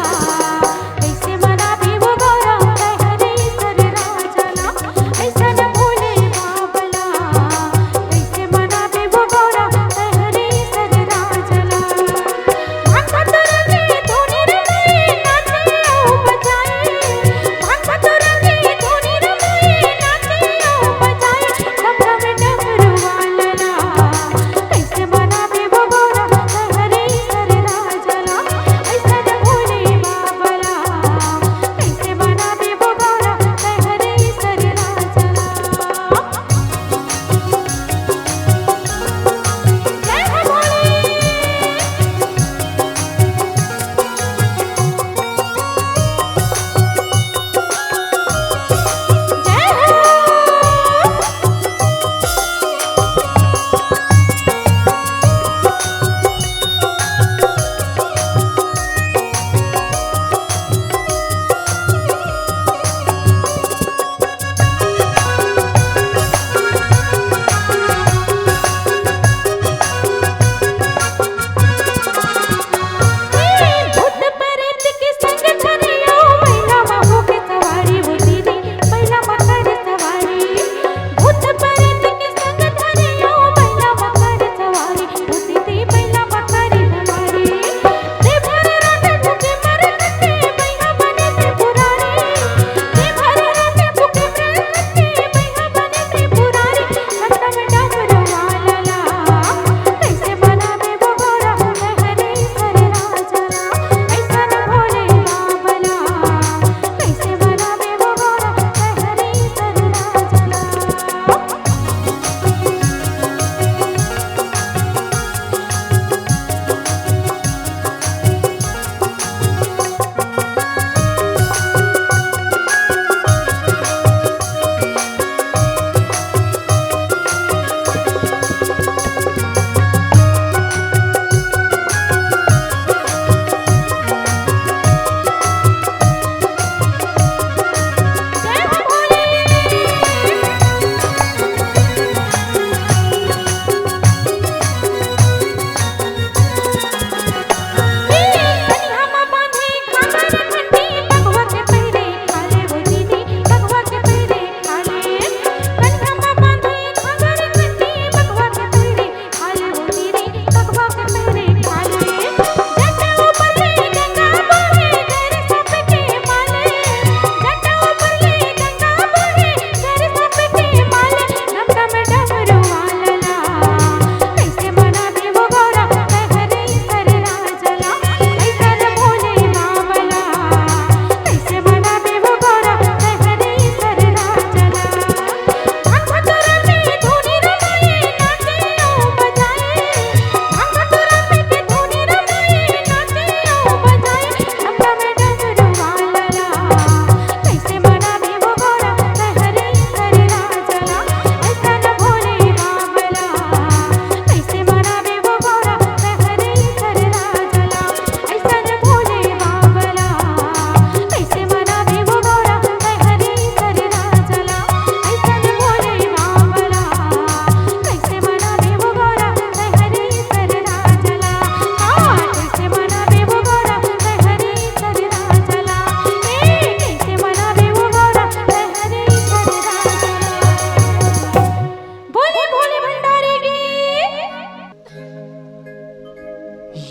कैसे मनाबे वो गौरा, तैहरे सर राजला। ऐसन भोले बाबला, कैसे मनाबे वो गौरा, तैहरे सर राजला।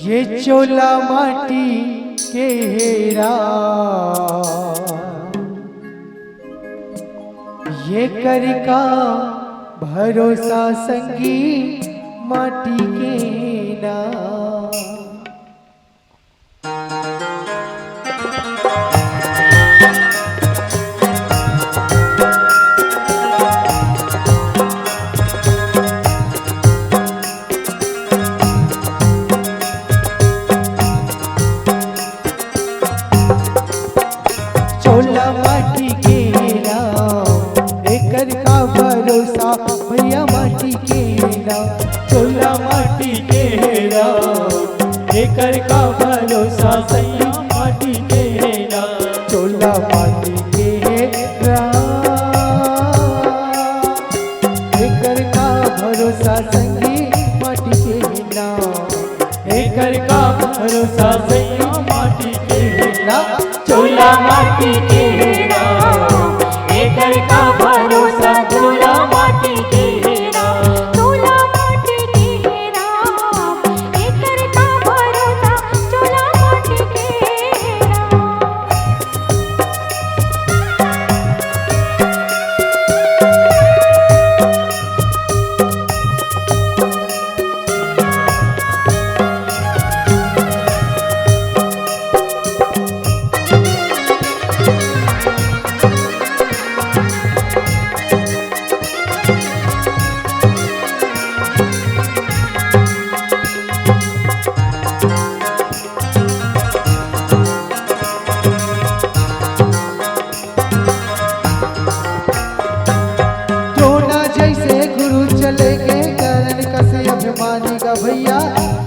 ये चोला माटी के हेरा, ये कर का भरोसा संगी माटी के ना। चोला माटी के राम, एकर का भरोसा, भैया माटी के राम। चोला माटी के राम, एकर का भरोसा, सैया माटी के राम। चोला माटी के राम, एकर का भरोसा, संगी माटी के राम। एकर का भरोसा, सैया माटी के ना। चोला माटी के राम, एकर का भरोसा, चोला माटी के राम। चोला माटी के राम, एकर का भरोसा, चोला माटी के राम। द्रोणा जैसे गुरु चले गे, कर्ण कस अभिमानी गा भैया,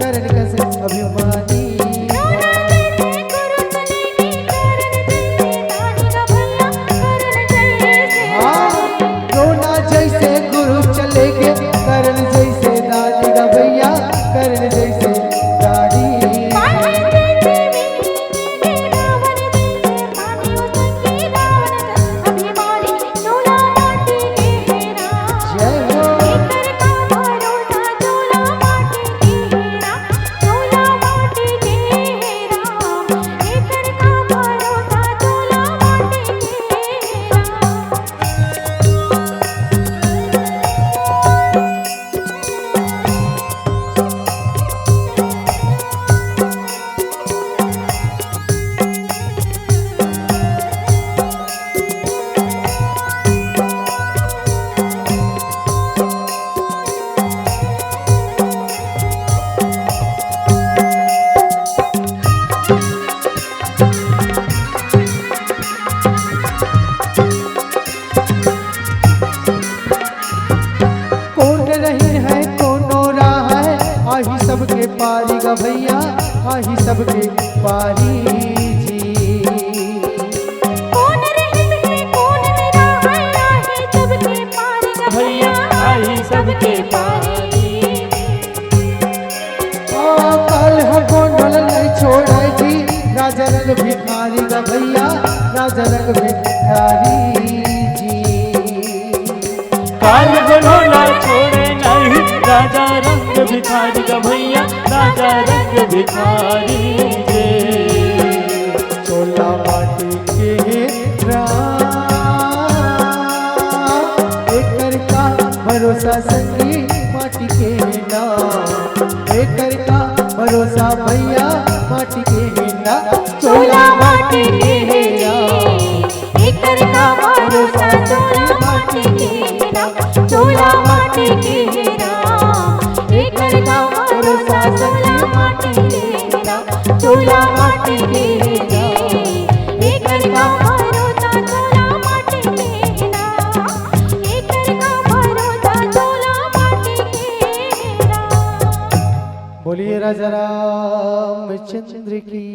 कर्ण कस अभिमानी। हाँ, द्रोणा जैसे गुरु चले गे, कर्ण जैसे दानी गा भैया, कर्ण जैसे दानी। जय हो। कोन रहिन हे, कोनो राहय, आही सबके पारी गा भैया, आही सबके पारी जी। कोन रहिन हे, कोनो राहय, आही सबके पारी गा भैया, आही सबके पारी। आ, काल ह कोनो ल नहीं छोड़े जी, राजा रंग भिखारी गा भैया, राजा रंग भिखारी जी। काल कोनो ल छोड़े नहीं, राजा रंग भिखारी गा भैया, राजा रंग भिखारी जी। चोला माटी के राम, एकर का भरोसा संगी माटी के नाम, एकर का भरोसा भैया माटी के नाम। चोला माटी के राम, एकर का भरोसा चोला माटी के नाम, चोला माटी के राम, एकर का भरोसा चोला माटी के राम। चोला माटी के रे, एकर का भरोसा चोला माटी के ना, एकर का भरोसा चोला माटी के ना। बोलिए राजा रामचंद्र की।